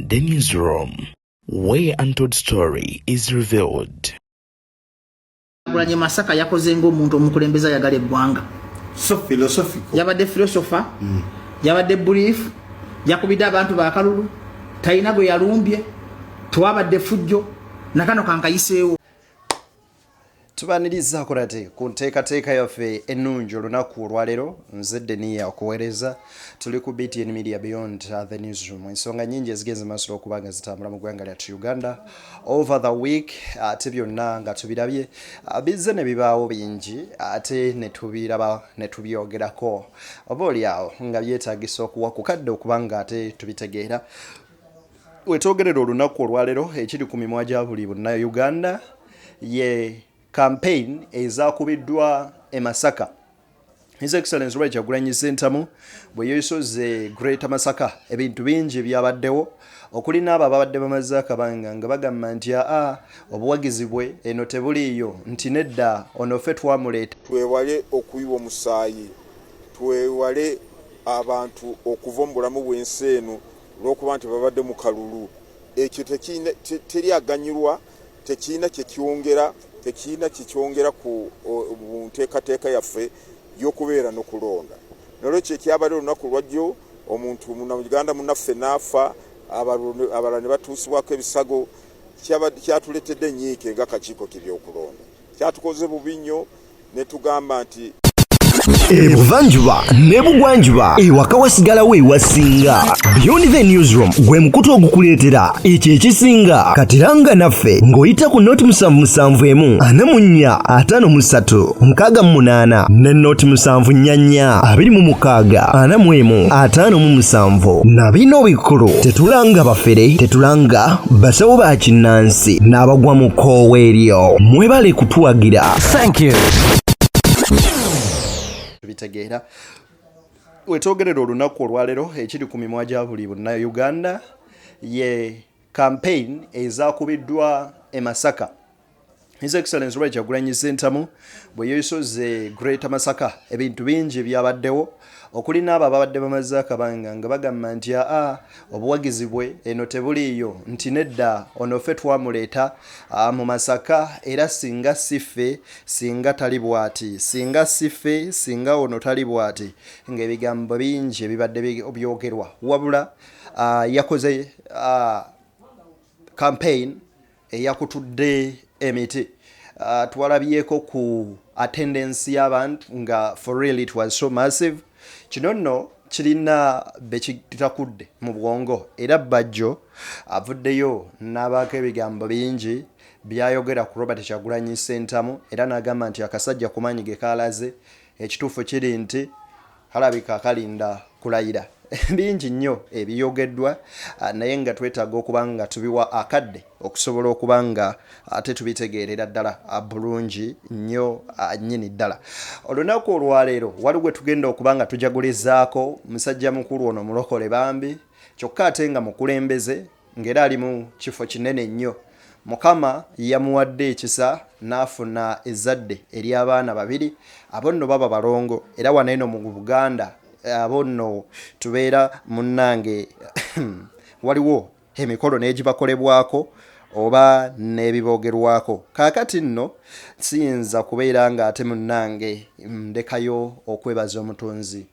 BTN, the newsroom, where untold story is revealed. Kyagulanyi Masaka yakoze ng'omuntu omukulembeze ayagala eggwanga. So philosophical. Yabadde philosopher, yabadde brief, yakubidde abantu bakalulu, talina gwe yalumbye, tewabadde fujjo, nakano kankayiseewo. Tubanirizaako nate ku nteekateeka yaffe ennungi olunaku olwaleero. Nze Deniya okuweereza, tuli ku BTN Media, Beyond the Newsroom. Ensonga nyingi ezigenze maaso okuba nga zitambula mu ggwanga lyattu Uganda over the week, ate byonna nga tubirabye, bizze ne bibaawo bingi, ate ne tubiraba ne tubyogerako, oba oliawo nga byetaagisa okuwa ku kadde okuba nga ate tubitegeera. Wetwogerera olunaku olwaleero, ekiri ku mimwa gya buli Bannayuganda ye campaign ezakubiddwa e Masaka. His Excellence Robert Kyagulanyi Ssentamu bwe yeesoze Greater Masaka, ebintu bingi byabaddewo, okuli n'abo ababadde bamaze akabanga nga bagamba nti aa, obuwagizi bwe eno tebuliiyo, nti nedda, ono ffe twamuleeta. Twewale okuyiwa omusaayi, twewale abantu okuva mu bulamu bw'ensi eno olw'okuba nti babadde mu kalulu. Ekyo teri aganyulwa, tekirina kyekyongera, tekirina kyekyongera ku nteekateeka yaffe y'okubeera n'okulonda. Nolwekyo ekyabadde olunaku lwajjo, omuntu Munauganda munaffe n'afa, abalala ne batuusibwako ebisago, kyatuleetedde enyiike nga kakiiko k'ebyokulonda. Kyatukoze bubi nnyo ne tugamba nti Ebuvanjuba n'ebugwanjuba, ewaka wasigalawo ewasinga. Beyond the Newsroom gwe mukutu ogukuleetera ekyo ekisinga. Katiranga naffe ng'oyita ku 077 44 53 68 ne 074 26 41 57. Na bino bikulu: tetulanga bafere, tetulanga basawo ba kinnansi n'abagwa mu kkoowa eryo. Mwebale kutuwagira. Thank you. Tubitegeera. Wetwogerera olunaku olwaleero, ekiri ku mimwa gya buli Bannayuganda ye campaign ezakubiddwa e Masaka. His Excellence Robert Kyagulanyi Ssentamu bwe yeesoze Greater Masaka, ebintu bingi byabaddewo, okuli n'abo ababadde bamaze akabanga nga bagamba nti aa, obuwagizi bwe eno tebuliiyo, nti nedda, ono ffe twamuleeta mu Masaka, era singa si ffe singa tali bw'ati, singa si ffe singa ono tali bw'ati, ng'ebigambo bingi ebibadde byogerwa. Wabula yakoze campaign eyakutudde emiti. Twalabyeko ku attendance y'abantu nga for real it was so massive. Kino nno kirina bekitakudde mu bwongo, era Bajjo avuddeyo n'abaako ebigambo bingi byayogera ku Robert Kyagulanyi Ssentamu, era n'agamba nti akasajja ku maanyi ge kalaze, ekituufu kiri nti kalabika kalinda kulayira. Bingi nnyo ebiyogeddwa, naye nga twetaaga okuba nga tubiwa akadde okusobola okuba nga ate tubitegeerera ddala bulungi nnyo nnyini ddala. Olunaku olwaleero waliwo gwe tugenda okuba nga tujagulizaako, musajja mukulu ono mulokole bambi, kyokka ate nga mukulembeze, ng'era ali mu kifo kinene nnyo. Mukama yamuwadde ekisa n'afuna ezzadde ery'abaana babiri, abo nno baba balongo, era wano eno mu Buganda abo nno tubeera munnange waliwo emikolo n'egibakolebwako oba n'ebiboogerwako. Kaakati nno siyinza kubeera ng'ate munnange ndekayo okwebaza Omutonzi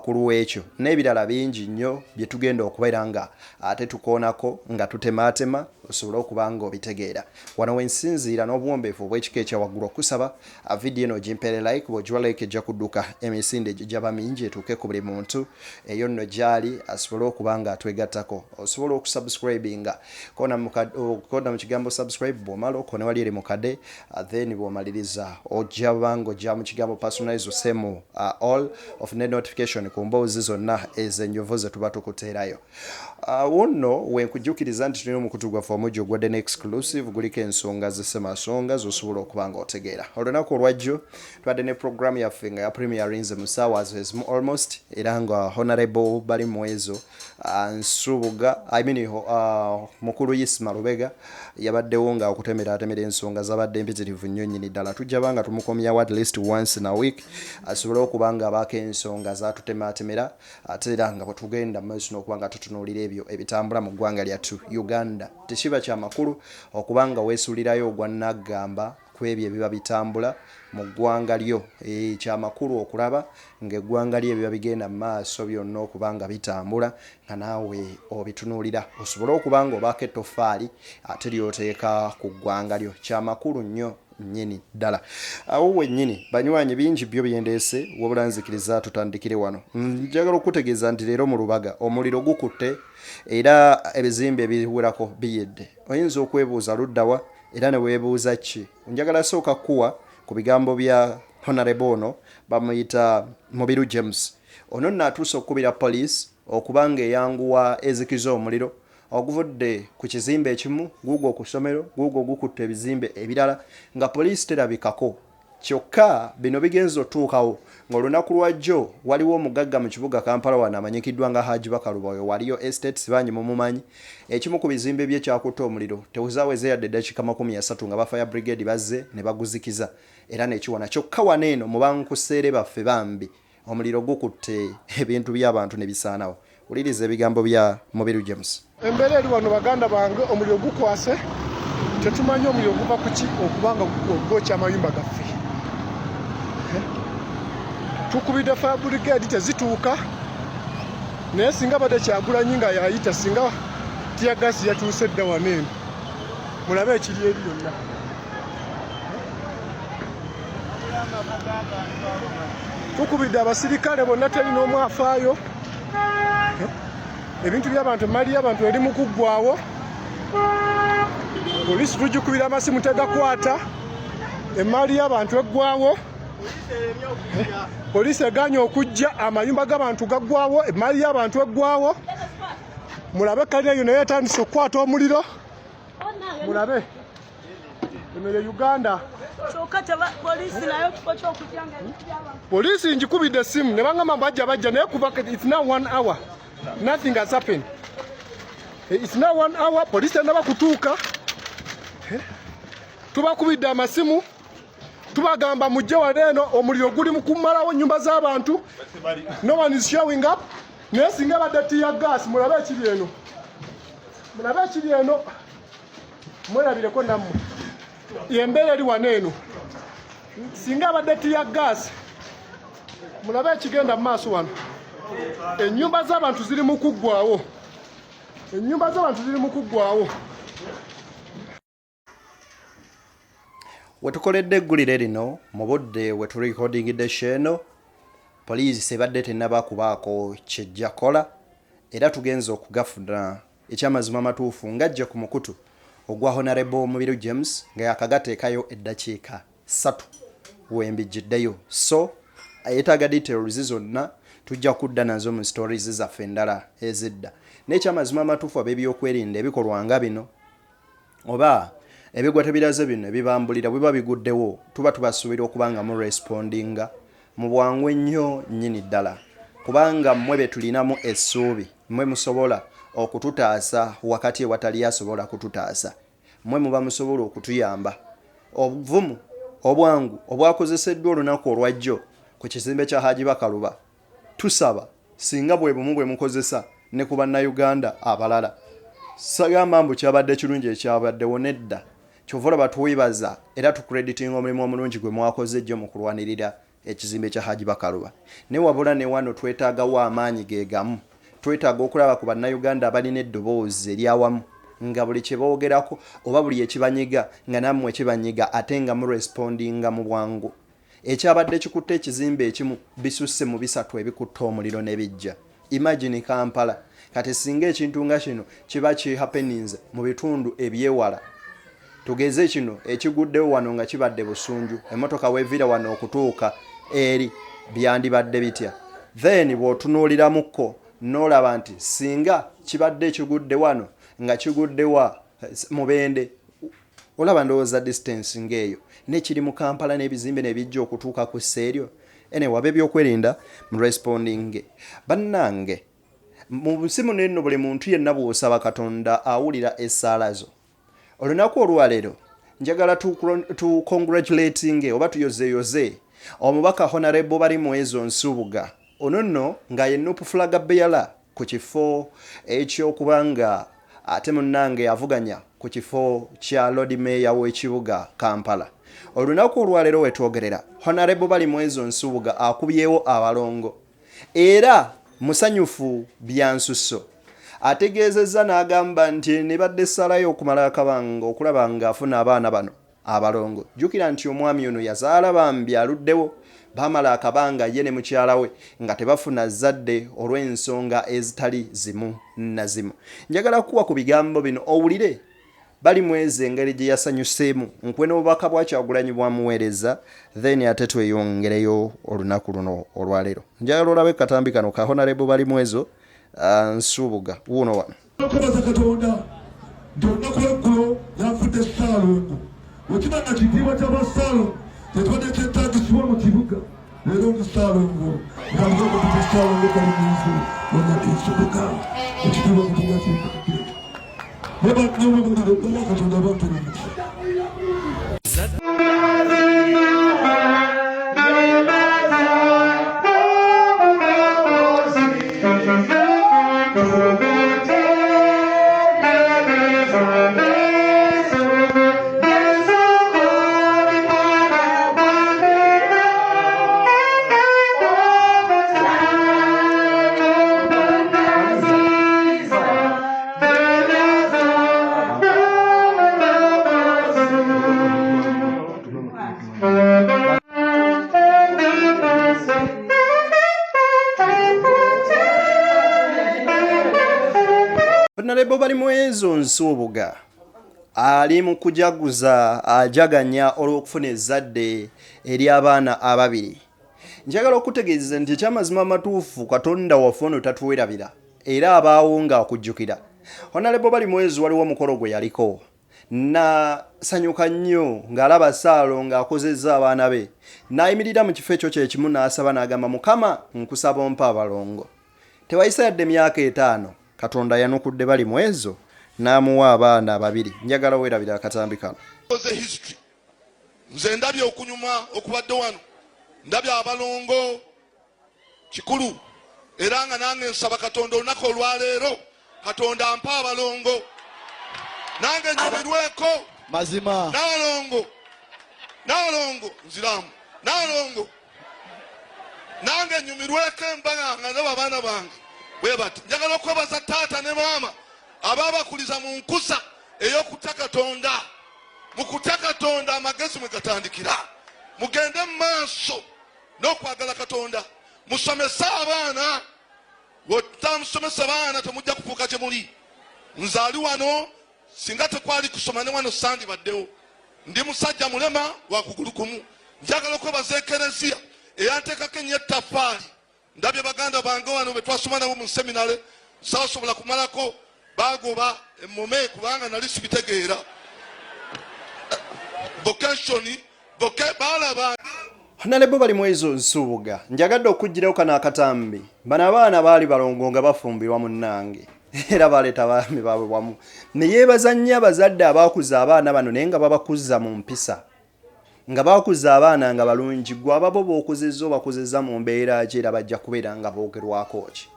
ku lw'ekyo n'ebirala bingi nnyo bye tugenda okubeera nga ate tukoonako nga tutemaatema osobole okuba nga obitegeera. Wano wensinziira n'obuwombeefu obw'ekika ekya waggulu okusaba vidiyo eno ogimpeere like. Bw'ogiwa like, ejja kudduka emisinde gijaba mingi etuuke ku buli muntu eyo nno gy'ali asobole okuba nga atwegattako. Osobola okusubscribinga, kona mu kigambo subscribe, bw'omala okone wali eri mukade, then bw'omaliriza ojja banga ojja mu kigambo personalize, osemu all ofune notification ku mboozi zonna ezenjovu ze tuba tukuteerayo. Wonno wenkujjukiriza nti tulina omukutu gwaffe omujja ogwadde ne exclusive, guliko ensonga z'essemasonga z'osobola okuba nga otegeera. Olunaku olwajjo twadde ne programu yaffe nga ya premierinze mu ssaawa ezimu almost, era nga Honorable bali mwezo Nsubuga, I mean, mukulu Isma Lubega yabaddewo nga okutemeratemera ensonga zabadde empitirivu nnyo nnyini ddala. Tujja banga tumukomyawo at least once in a week asobole okuba nga abaako ensonga zatutematemera, ate era nga bwe tugenda mu maaso n'okuba nga tutunuulira. ebyo ebitambula mu ggwanga lyattu Uganda. Tekiba kya makulu okuba nga weesuulirayo ogwa nnaggamba ku ebyo ebiba bitambula mu ggwanga lyo. Eeh, kya makulu okulaba ng'eggwanga lyo ebiba bigenda mu maaso byonna okuba nga bitambula nga naawe obitunuulira osobole okuba ng'obaako ettoffaali ate ly'oteeka ku ggwanga lyo. Kya makulu nnyo nnyini ddala. Awo wennyini banywanyi bingi byo byendeese wabula nzikiriza tutandikire wano. Njagala okukutegeeza nti leero mu Lubaga omuliro gukutte era ebizimbe ebiwerako biyidde. Oyinza okwebuuza luddawa era ne weebuuza ki? Njagala sooka kukuwa ku bigambo bya Honorable ono bamuyita Mubiru James. Ono nno atuuse okukubira poliisi okuba ng'eyanguwa ezikiza omuliro oguvudde ku kizimbe ekimu guugwo ku ssomero guugwo gukutte ebizimbe ebirala nga poliisi terabikako. Kyokka bino bigenze otuukawo ng'olunaku lwa jjo waliwo omugagga mu kibuga Kampala wano amanyikiddwa nga Haji Bakaluba oyo waliyo Estates bangi mumumanyi ekimu ku bizimbe bye kyakutte omuliro tewuzaweze yadde eddakiika 30 nga ba Fire Brigade bazze ne baguzikiza era nekiwona kyokka wano eno mu bankuseere baffe bambi Omuliro gukutte ebintu by'abantu ne bisaanawo. Wuliriza ebigambo bya Mubiru James. Embeera eri wano baganda bange, omuliro gukwase, tetumanyi omuliro guva kuki okuba nga gwokya amayumba gaffe. Tukubidde fire brigade tezituuka, naye singa badde Kyagulanyi nga yayita singa tiyagasi yatuuse dda wano eno. Mulabe ekiri eri yonna. Tukubidde abasirikale bonna teri n'omu afaayo. Ebintu by'abantu, emmaali y'abantu eri mu kuggwawo. Poliisi tugikubira amasimu tegakwata, emmaali y'abantu eggwawo. Poliisi egaanye okujja, amayumba g'abantu gaggwawo, emmaali y'abantu eggwawo. Mulabe kalina eyo naye etandise okukwata omuliro. Mulabe eno ye Uganda. Poliisi ngikubidde essimu ne bangamba bajja bajja naye kuva it's now 1 hour nothing has happened. It's now 1 hour poliisi tennaba kutuuka. Tubakubidde amasimu tubagamba mujje wano eno omuliro guli mu kumalawo nnyumba z'abantu. No one is showing up. Naye singa badde tear gas, mulabe ekiri eno, mulabe ekiri eno, mwerabireko nammwe embeera eri wano eno. Singa abadde tear gas, mulabe ekigenda mu maaso wano. Ennyumba z'abantu ziri mu kuggwawo, ennyumba z'abantu ziri mu kuggwawo. Wetukoledde eggulire lino mu budde we turekodingidde show eno, poliisi ebadde tennaba kubaako kyejja kola era tugenze okugafuna ekyamazima amatuufu ng'ajja ku mukutu ogwa Honorable Mubiru James nga yakagateekayo eddakiika 3 wembijjiddeyo. So ayetaaga details zonna tujja kudda nazo mu stories zaffe endala ezidda. N'ekyamazima amatuufu ab'ebyokwerinda ebikolwa nga bino oba ebigwa tebiraze bino ebibambulira bwe biba biguddewo tuba tubasuubira okuba nga murespondinga mu bwangu ennyo nnyini ddala, kubanga mmwe be tulinamu essuubi, mmwe musobola okututaasa wakati ewatali asobola kututaasa, mmwe muba musobola okutuyamba. Obuvumu, obwangu obwakozeseddwa olunaku olwajjo ku kizimbe kya Haji Bakaluba, tusaba singa bwe bumu bwe mukozesa ne ku Bannayuganda abalala. Sagamba mbu kyabadde kirungi ekyabaddewo, nedda. Kyova olaba twebaza era tucreditinga omulimu omulungi gwe mwakoze jjo mu kulwanirira ekizimbe kya Haji Bakaluba. Naye wabula ne wano twetaagawo amaanyi ge gamu. Twetaaga okulaba ku Bannayuganda abalina eddoboozi ery'awamu nga buli kye boogerako oba buli ekibanyiga nga nammwe kibanyiga ate nga murespondinga mu bwangu. Ekyabadde kikutte ekizimbe ekimu bisusse mu bisatu ebikutte omuliro ne bijja. Imagine Kampala. Kati singa ekintu nga kino kiba ki happeninze mu bitundu ebyewala, tugeze kino ekiguddewo wano nga kibadde Busunju, emmotoka weviira wano okutuuka eri byandibadde bitya? Then bw'otunuuliramukko n'olaba nti singa kibadde ekigudde wano nga kigudde wa Mubende, olaba ndowooza distance ng'eyo nekiri mu Kampala n'ebizimbe nebijja okutuuka ku ssa eryo. Anyway, ab'ebyokwerinda mu responding bannange mu nsi muno eno buli muntu yenna bw'osaba Katonda awulira essaala zo. Olunaku olwaleero njagala tu congratulating oba tuyozeeyoze omubaka Honorable Balimwezo Nsubuga, ono nno nga ye Nup flag bearer. ku kifo eky'okuba nga ate munnange avuganya ku kifo kya Lord Mayor w'ekibuga Kampala. Olunaku olwaleero wetwogerera Honorable Balimwezo Nsubuga akubyewo abalongo era musanyufu byansusso. Ategeezezza n'agamba nti nebadde essaala ye okumala akabanga okulaba ng'afuna abaana bano abalongo. Jjukira nti omwami ono yazaala bambi aluddewo, baamala akabanga ye ne mukyala we nga tebafuna zzadde olw'ensonga ezitali zimu na zimu. Njagala kukuwa ku bigambo bino owulire Balimwezo engeri gye yasanyuseemu, nkuwe n'obubaka bwa Kyagulanyi bw'amuweerezza then ate tweyongereyo olunaku luno olwaleero. Njagala olabe katambi kano ka Honorable Balimwezo uh, Nsubuga wuuno wano. Okwebaza Katonda nti olunaku lweggulo yanfudde Ssaalongo. Bwe kiba nga kitiibwa kya Bassaalongo kyekibadde kyetaagisibwa mu kibuga, leero ndi Ssaalongo nga nze okupita Ssaalongo Balimwezo Ronald Nsubuga. Ekitiibwa Katonda kimpadde. Nebanebabalire ddala Katonda bampeera omukisa. Honorable Balimwezo Nsubuga ali mu kujaguza ajaganya olw'okufuna ezzadde ery'abaana ababiri. Njagala okutegeeza nti ekyamazima amatuufu Katonda waffe ono tatuwerabira era abaawo ng'akujjukira. Honorable Balimwezo waliwo omukolo gwe yaliko nasanyuka nnyo ng'alaba Ssaalo ng'akozezza abaana be n'ayimirira mu kifo ekyo kye kimu n'asaba n'agamba Mukama nkusaba ompe abalongo. Tewayise yadde myaka etaano Katonda yanukudde Balimwezo n'amuwa abaana babiri. Njagala weerabira akatambi kano. History. Nze ndabye okunyuma okubadde wano, ndabye abalongo kikulu, era nga nange nsaba Katonda olunaku olwaleero Katonda ampa abalongo nange nyumirweko mazima n'abalongo n'abalongo nziramu n'abalongo nange nyumirweko embaga nga ndaba abaana bange bwe bati. Njagala okwebaza taata ne maama ababakuliza mu nkuza ey'okutya Katonda. Mu kutya Katonda amagezi mwe gatandikira. Mugende mu maaso n'okwagala Katonda, musomese abaana. Bw'otamusomesa baana temujja kufuuka kye muli. Nze ali wano singa tekwali kusoma ne wano sandibaddewo. Ndi musajja mulema wa kugulu kumu. Njagala okwebaza Ekereziya eyanteekako ennyo ettaffaali. Ndabye baganda bange wano be twasoma nabo mu seminale, saasobola kumalako bagoba emmome kubanga nali sibitegeera. Vocation baalaba. Honorable Balimwezo Nsubuga, njagadde okuggyirawo kano akatambi. Bano abaana baali balongo nga bafumbirwa munnange era baleeta abaami baabwe wamu ne yeebaza nnyo abazadde abaakuza abaana bano naye nga babakuza mu mpisa nga bakuza abaana nga balungi. Gwe ababo b'okuzizza obakuzizza mu mbeera ki era bajja kubeera nga boogerwako ki?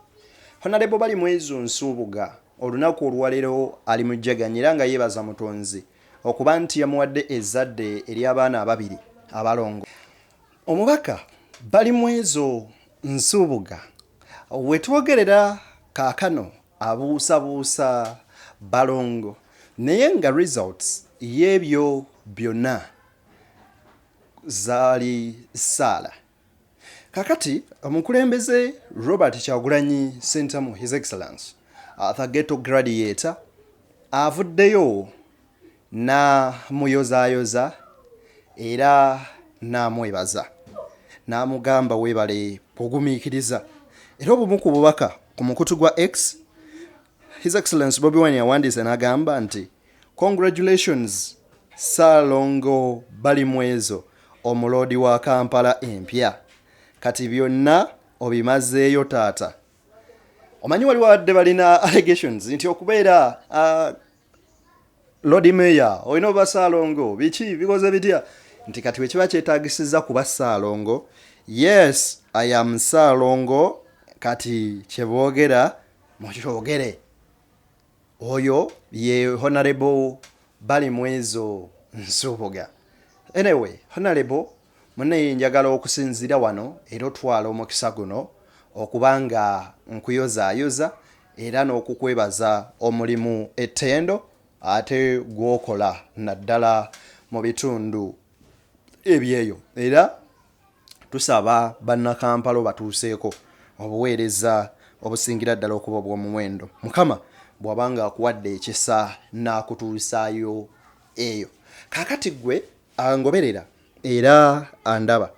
Honorable Balimwezo Nsubuga olunaku olwaleero ali mu jjaganya era nga yeebaza Mutonzi okuba nti yamuwadde ezzadde ery'abaana ababiri abalongo. Omubaka Balimwezo Nsubuga wetwogerera kaakano abuusabuusa balongo naye nga results y'ebyo byonna zaali ssaala. Kakati omukulembeze Robert Kyagulanyi Ssentamu His Excellence the Ghetto Gladiator avuddeyo n'amuyozaayoza era n'amwebaza n'amugamba weebale kugumiikiriza. Era obumu ku bubaka ku mukutu gwa X, His Excellence Bobi Wine yawandiise n'agamba nti Congratulations Ssaalongo Balimwezo omuloodi wa Kampala empya. Kati byonna obimazeeyo taata. Omanyi waliwo abadde balina allegations nti okubeera Lord Mayor olina oba Ssaalongo biki bikoze bitya nti kati bwe kiba kyetaagisizza kuba Ssaalongo yes I am Ssaalongo kati kye boogera Mukyogere. Oyo ye Honorable Balimwezo Nsubuga. Anyway, Honorable munaye, njagala okusinziira wano era otwala omukisa guno okuba nga nkuyozaayoza era n'okukwebaza omulimu ettendo ate gw'okola, naddala mu bitundu ebyeyo, era tusaba Bannakampala batuuseeko obuweereza obusingira ddala okuba obw'omuwendo. Mukama bw'aba nga akuwadde ekisa n'akutuusaayo eyo. Kaakati ggwe angoberera era andaba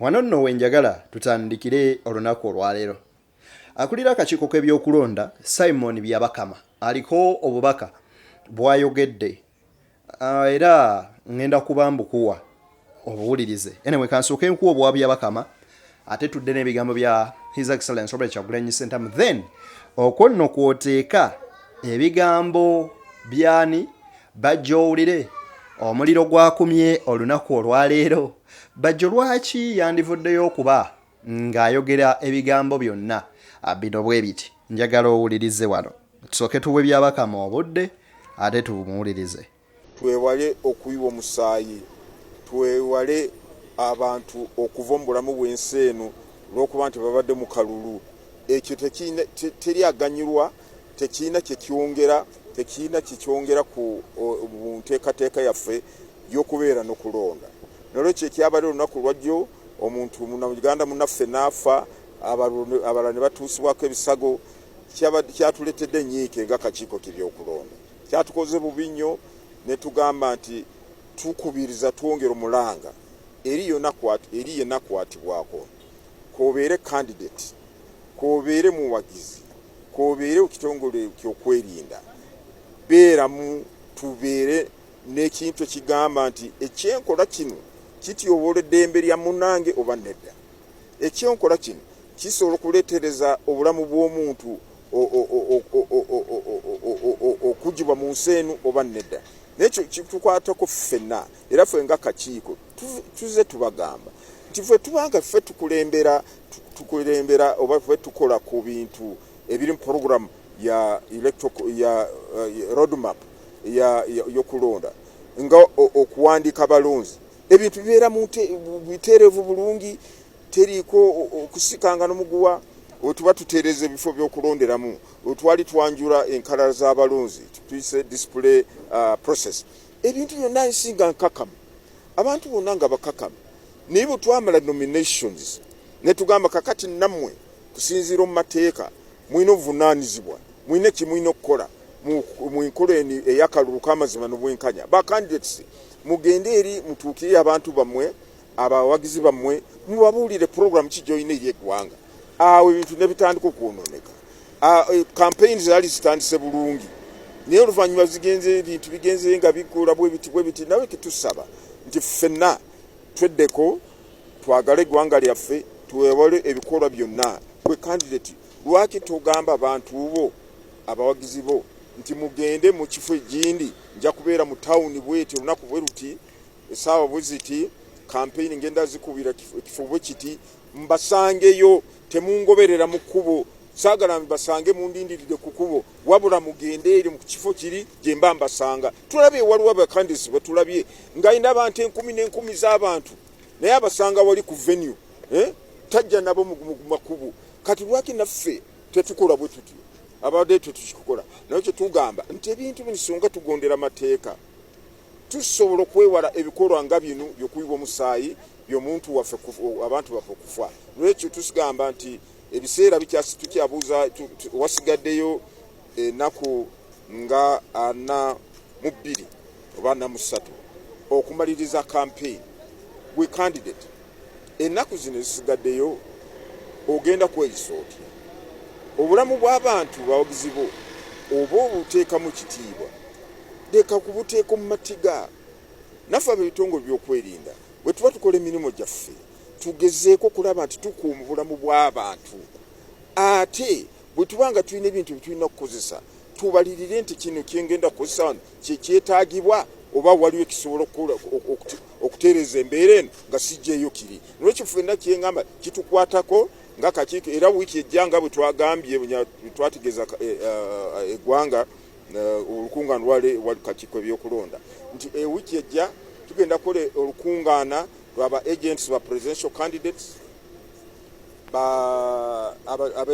wano nno, wenjagala tutandikire olunaku olwaleero. Akulira akakiiko k'ebyokulonda Simon Byabakama aliko obubaka bw'ayogedde, era ŋŋenda kuba mbukuwa obuwulirize. Anyway, kansooke nkuwa obwa Byabakama, ate tudde n'ebigambo bya His Excellence Robert Kyagulanyi Ssentamu, then okwo nno kw'oteeka ebigambo byani Bajjo. Owulire omuliro gwakumye olunaku olwaleero. Bajjo lwaki yandivuddeyo okuba ng'ayogera ebigambo byonna bino bwe biti? Njagala owulirize wano. Tusooke tuwe Byabakama obudde, ate tumuwulirize. Twewale okuyiwa omusaayi, twewale abantu okuva mu bulamu bw'ensi eno olw'okuba nti babadde mu kalulu. Ekyo teri aganyulwa, tekirina kyekyongera, tekirina kyekyongera ku nteekateeka yaffe y'okubeera n'okulonda. Nolwekyo ekyabadde olunaku lwajjo, omuntu Munauganda munaffe n'afa, abalala ne batuusibwako ebisago, kyatuleetedde enyiike nga kakiiko k'ebyokulonda. Kyatukoze bubi nnyo, ne tugamba nti tukubiriza, twongera omulanga eri yonna eri yenna akwatibwako, k'obeere candidate, k'obeere muwagizi, k'obeere ekitongole kyokwerinda, beeramu, tubeere n'ekintu ekigamba nti ekyenkola kino kityoboola eddembe lya munnange oba nedda, ekyenkola kino kisobola okuleetereza obulamu bw'omuntu okugibwa mu nsi eno oba nedda. Naye kitukwatako ffenna, era ffe nga kakiiko tuze tubagamba nti ffe tubanga ffe tukulembera oba ffe tukola ku bintu ebiri mu program ya ya roadmap ya yokulonda, nga okuwandiika abalonzi, ebintu bibeera mu biteerevu bulungi, teriiko okusikanga n'omuguwa. Wetuba tuteereza ebifo by'okulonderamu, wetwali twanjula enkalala z'abalonzi, tuyise display process, ebintu byonna nsinga nkakamu, abantu bonna nga bakakamu. Naye bwe twamala nominations ne tugamba, kakati nammwe kusinziira mu mateeka mulina obuvunaanyizibwa, mulina kyemulina okukola mu nkola eno ey'akalulu k'amazima n'obwenkanya. Ba candidates, mugende eri mutuukirire abantu bammwe, abawagizi bammwe, mubabuulire program ki gyolina eri eggwanga. Awo ebintu ne bitandika okwonooneka. Campaign zaali zitandise bulungi, naye oluvannyuma zigenze, ebintu bigenze nga bikola bwe biti bwe biti. Nawe ketusaba nti ffenna tweddeko, twagale eggwanga lyaffe, twewale ebikolwa byonna. Gwe candidate, lwaki togamba bantu bo, abawagizi bo, nti mugende mu kifo egindi, nja kubeera mu tawuni bweti, olunaku bwe luti, essaawa bwe ziti, campaign ngenda zikubira ekifo bwe kiti, mbasangeyo, temungoberera mu kkubo, saagala mbasange mundindiridde ku kkubo, wabula mugende eri mu kifo kiri gye mba mbasanga. Tulabye waliwo abakandisi betulabye ng'alina abantu enkumi n'enkumi z'abantu, naye abasanga wali ku venue, eh? Tajja nabo mu makubo. Kati lwaki naffe tetukola bwe tutyo? Abadde tetukikola. Naye kyetugamba nti ebintu bino singa tugondera mateeka, tusobola okwewala ebikolwa nga bino byokuyiwa omusaayi by'omuntu waffe, abantu baffe okufa. Lwekyo tusigamba nti ebiseera bikyasi, tukyabuuza, wasigaddeyo ennaku nga 42 oba 43 okumaliriza campaign. Gwe candidate, ennaku zino ezisigaddeyo ogenda kweyisa otya? Obulamu bw'abantu bawagizi bo oba obuteekamu kitiibwa? Leka kubuteeka mu matiga. Naffe ab'ebitongole byokwerinda, bwe tuba tukola emirimu gyaffe, tugezeeko okulaba nti tukuuma obulamu bw'abantu. Ate bwe tuba nga tulina ebintu byetulina okukozesa, tubalirire nti kino kyengenda kukozesa wano kyekyetaagibwa oba waliwo ekisobola okutereeza embeera eno nga sijjeeyo kiri. Nolwekyo ffenna kyeŋŋamba kitukwatako. Nga kakiiko era wiiki ejja, nga bwe twagambye, twategeeza eggwanga olukungaana lwali kakiiko ebyokulonda nti ewiiki ejja tugenda kukola olukungaana lwaba agents ba presidential candidates,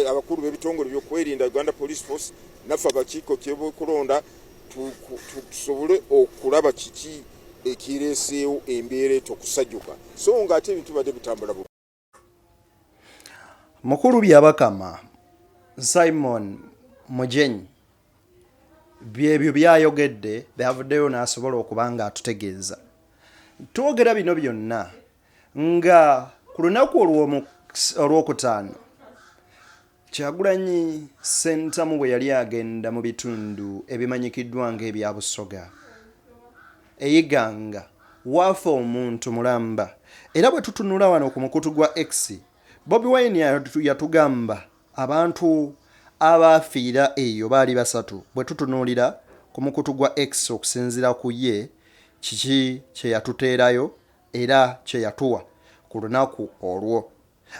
abakulu b'ebitongole byokwerinda, Uganda Police Force, naffe abakiiko kyebyokulonda, tusobole okulaba kiki ekireeseewo embeera eto okusajjuka, so nga ate ebintu badde bitambula. Mukulu Byabakama Simon Mujenyi byebyo byayogedde, byavuddeyo n'asobola okuba nga atutegeeza. Twogera bino byonna nga ku lunaku olwokutaano Kyagulanyi Ssentamu bwe yali agenda mu bitundu ebimanyikiddwa ng'ebya Busoga e Iganga, waafa omuntu mulamba. Era bwe tutunula wano ku mukutu gwa X, Bobi Wine yatugamba abantu abaafiira eyo baali basatu. Bwe tutunuulira ku mukutu gwa X, okusinziira ku ye kiki kye yatuteerayo era kye yatuwa ku lunaku olwo,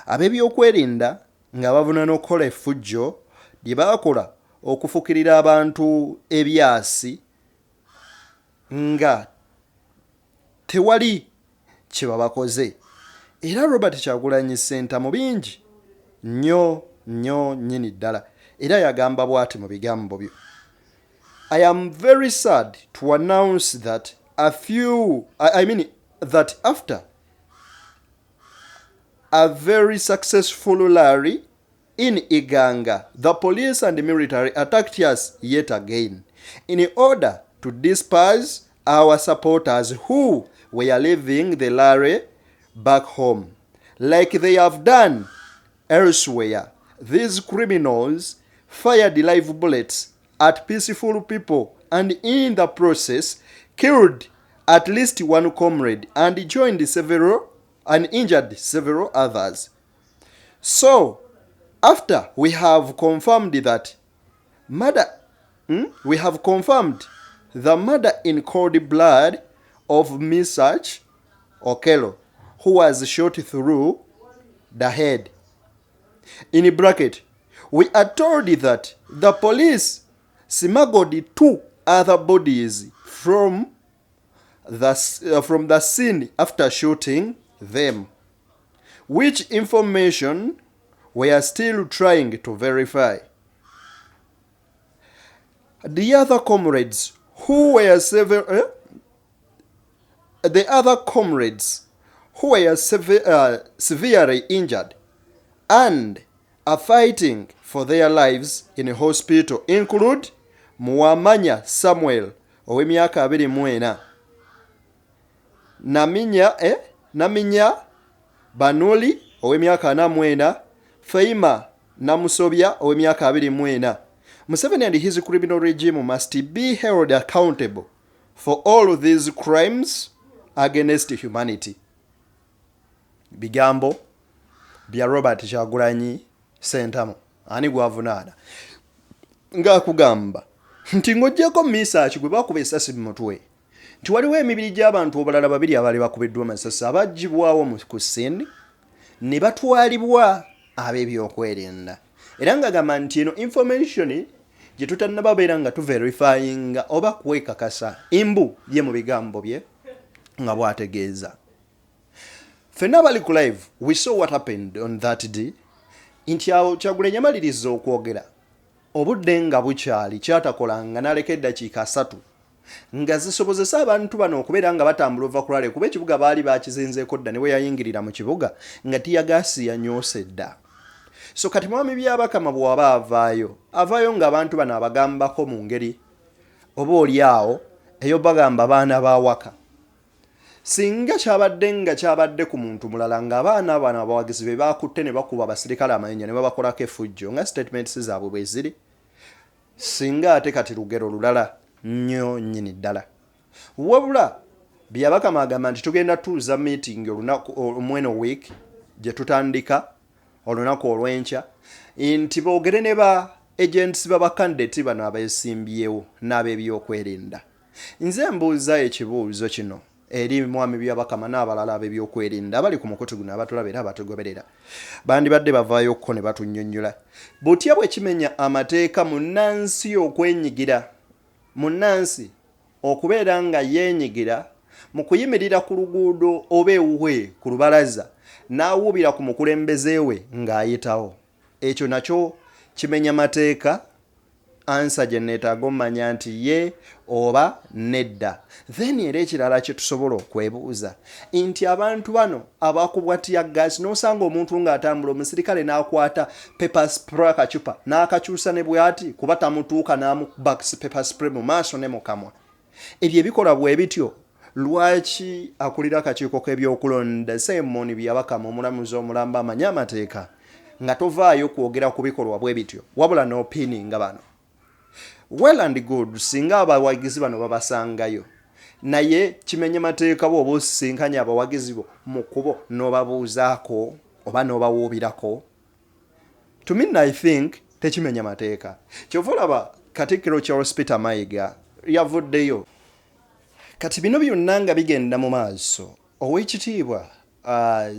ab'ebyokwerinda nga bavunaana okukola effujjo lye baakola okufukirira abantu ebyasi nga tewali kye babakoze. Era Robert Kyagulanyi Ssentamu bingi nnyo nnyo nnyini ddala, era yagamba bw'ati mu bigambo byo: "I am very sad to announce that a few I mean that after a very successful rally in Iganga, the police and military attacked us yet again in order to disperse our supporters who were leaving the rally back home. Like they have done elsewhere, these criminals fired live bullets at peaceful people and in the process killed at least one comrade and joined several and injured several others. So, after we have confirmed that murder, We have confirmed the murder in cold blood of Misach Okello, who was shot through the head. In bracket, we are told that the police smuggled two other bodies from the scene after shooting them, which information we are still trying to verify. The other comrades who were sever- eh? The other comrades who were severely injured and are fighting for their lives in a hospital include Muwamanya Samuel ow'emyaka 24, Naminya Banuli ow'emyaka 44, Faima Namusobya ow'emyaka 24. Museveni and his criminal regime must be held accountable for all these crimes against humanity." Bigambo bya Robert Kyagulanyi Sentamu. Ani gwavunaana? Ng'akugamba nti ng'oggyeko Misaaki gwe bakuba essasi mu mutwe, nti waliwo emibiri gy'abantu abalala babiri abaali bakubiddwa amasasi abaggyibwawo ku scene ne batwalibwa ab'ebyokwerinda, era ng'agamba nti eno information gye tutannababeera nga tuverifyinga oba kwekakasa imbu ye mu bigambo bye nga bw'ategeeza. Ffenna abali ku live, we saw what happened on that day, nti awo Kyagulanyi yamaliriza okwogera obudde nga bukyali, kyatakolanga n'aleka eddakiika 30 nga zisobozesa abantu bano okubeera nga batambula ova ku rally, kuba ekibuga baali bakizinzeeko dda, ne bwe yayingirira mu kibuga nga tear gas yanyoose dda. So kati mwami Byabakama bw'aba avaayo, avaayo ng'abantu bano abagambako mu ngeri oba oli awo eyo bagamba baana bawaka. Singa kyabadde nga kyabadde ku muntu mulala, ng'abaana bano abawagizi be bakutte ne bakuba abasirikale amayinja ne babakolako effujjo nga statements zaabwe bwe ziri, singa ate kati lugero lulala nnyo nnyini ddala. Wabula Byabakama agamba nti tugenda tuuza meeting olunaku omweno week gye tutandika olunaku olw'enkya, nti boogere ne ba agents b'abakandidate bano abeesimbyewo n'ab'ebyokwerinda. Nze mbuuza ekibuuzo kino. eri Mwami Byabakama n'abalala ab'ebyokwerinda abali ku mukutu guno abatulaba era abatugoberera bandibadde bavaayo okko ne batunnyonnyola butya bwe kimenya amateeka munnansi okwenyigira munnansi okubeera nga yeenyigira mu kuyimirira ku luguudo oba ewuwe ku lubalaza n'awuubira ku mukulembeze we ng'ayitawo. Ekyo nakyo kimenya mateeka? Ansa gye neetaaga omanya nti ye oba nedda. Then era ekirala kye tusobola okwebuuza nti abantu bano abakubwa teargas, n'osanga omuntu ng'atambula omusirikale n'akwata pepper spray akacupa n'akakyusa ne bw'ati kuba tamutuuka n'amukuba pepper spray mu maaso ne mu kamwa. Ebyo ebikola bwe bityo, lwaki akulira akakiiko k'ebyokulonda Simon Byabakama omulamuzi omulamba amanyi amateeka nga tovaayo kwogera ku bikolwa bwe bityo wabula n'opiininga bano? Well and good singa abawagizi bano babasangayo, naye kimenye mateeka bw'oba osisinkanye abawagizi bo mu kkubo n'obabuuzaako oba n'obawuubirako? To me, I think tekimenya mateeka. Kyova olaba Katikkiro Charles Peter Mayiga yavuddeyo. Kati bino byonna nga bigenda mu maaso, Oweekitiibwa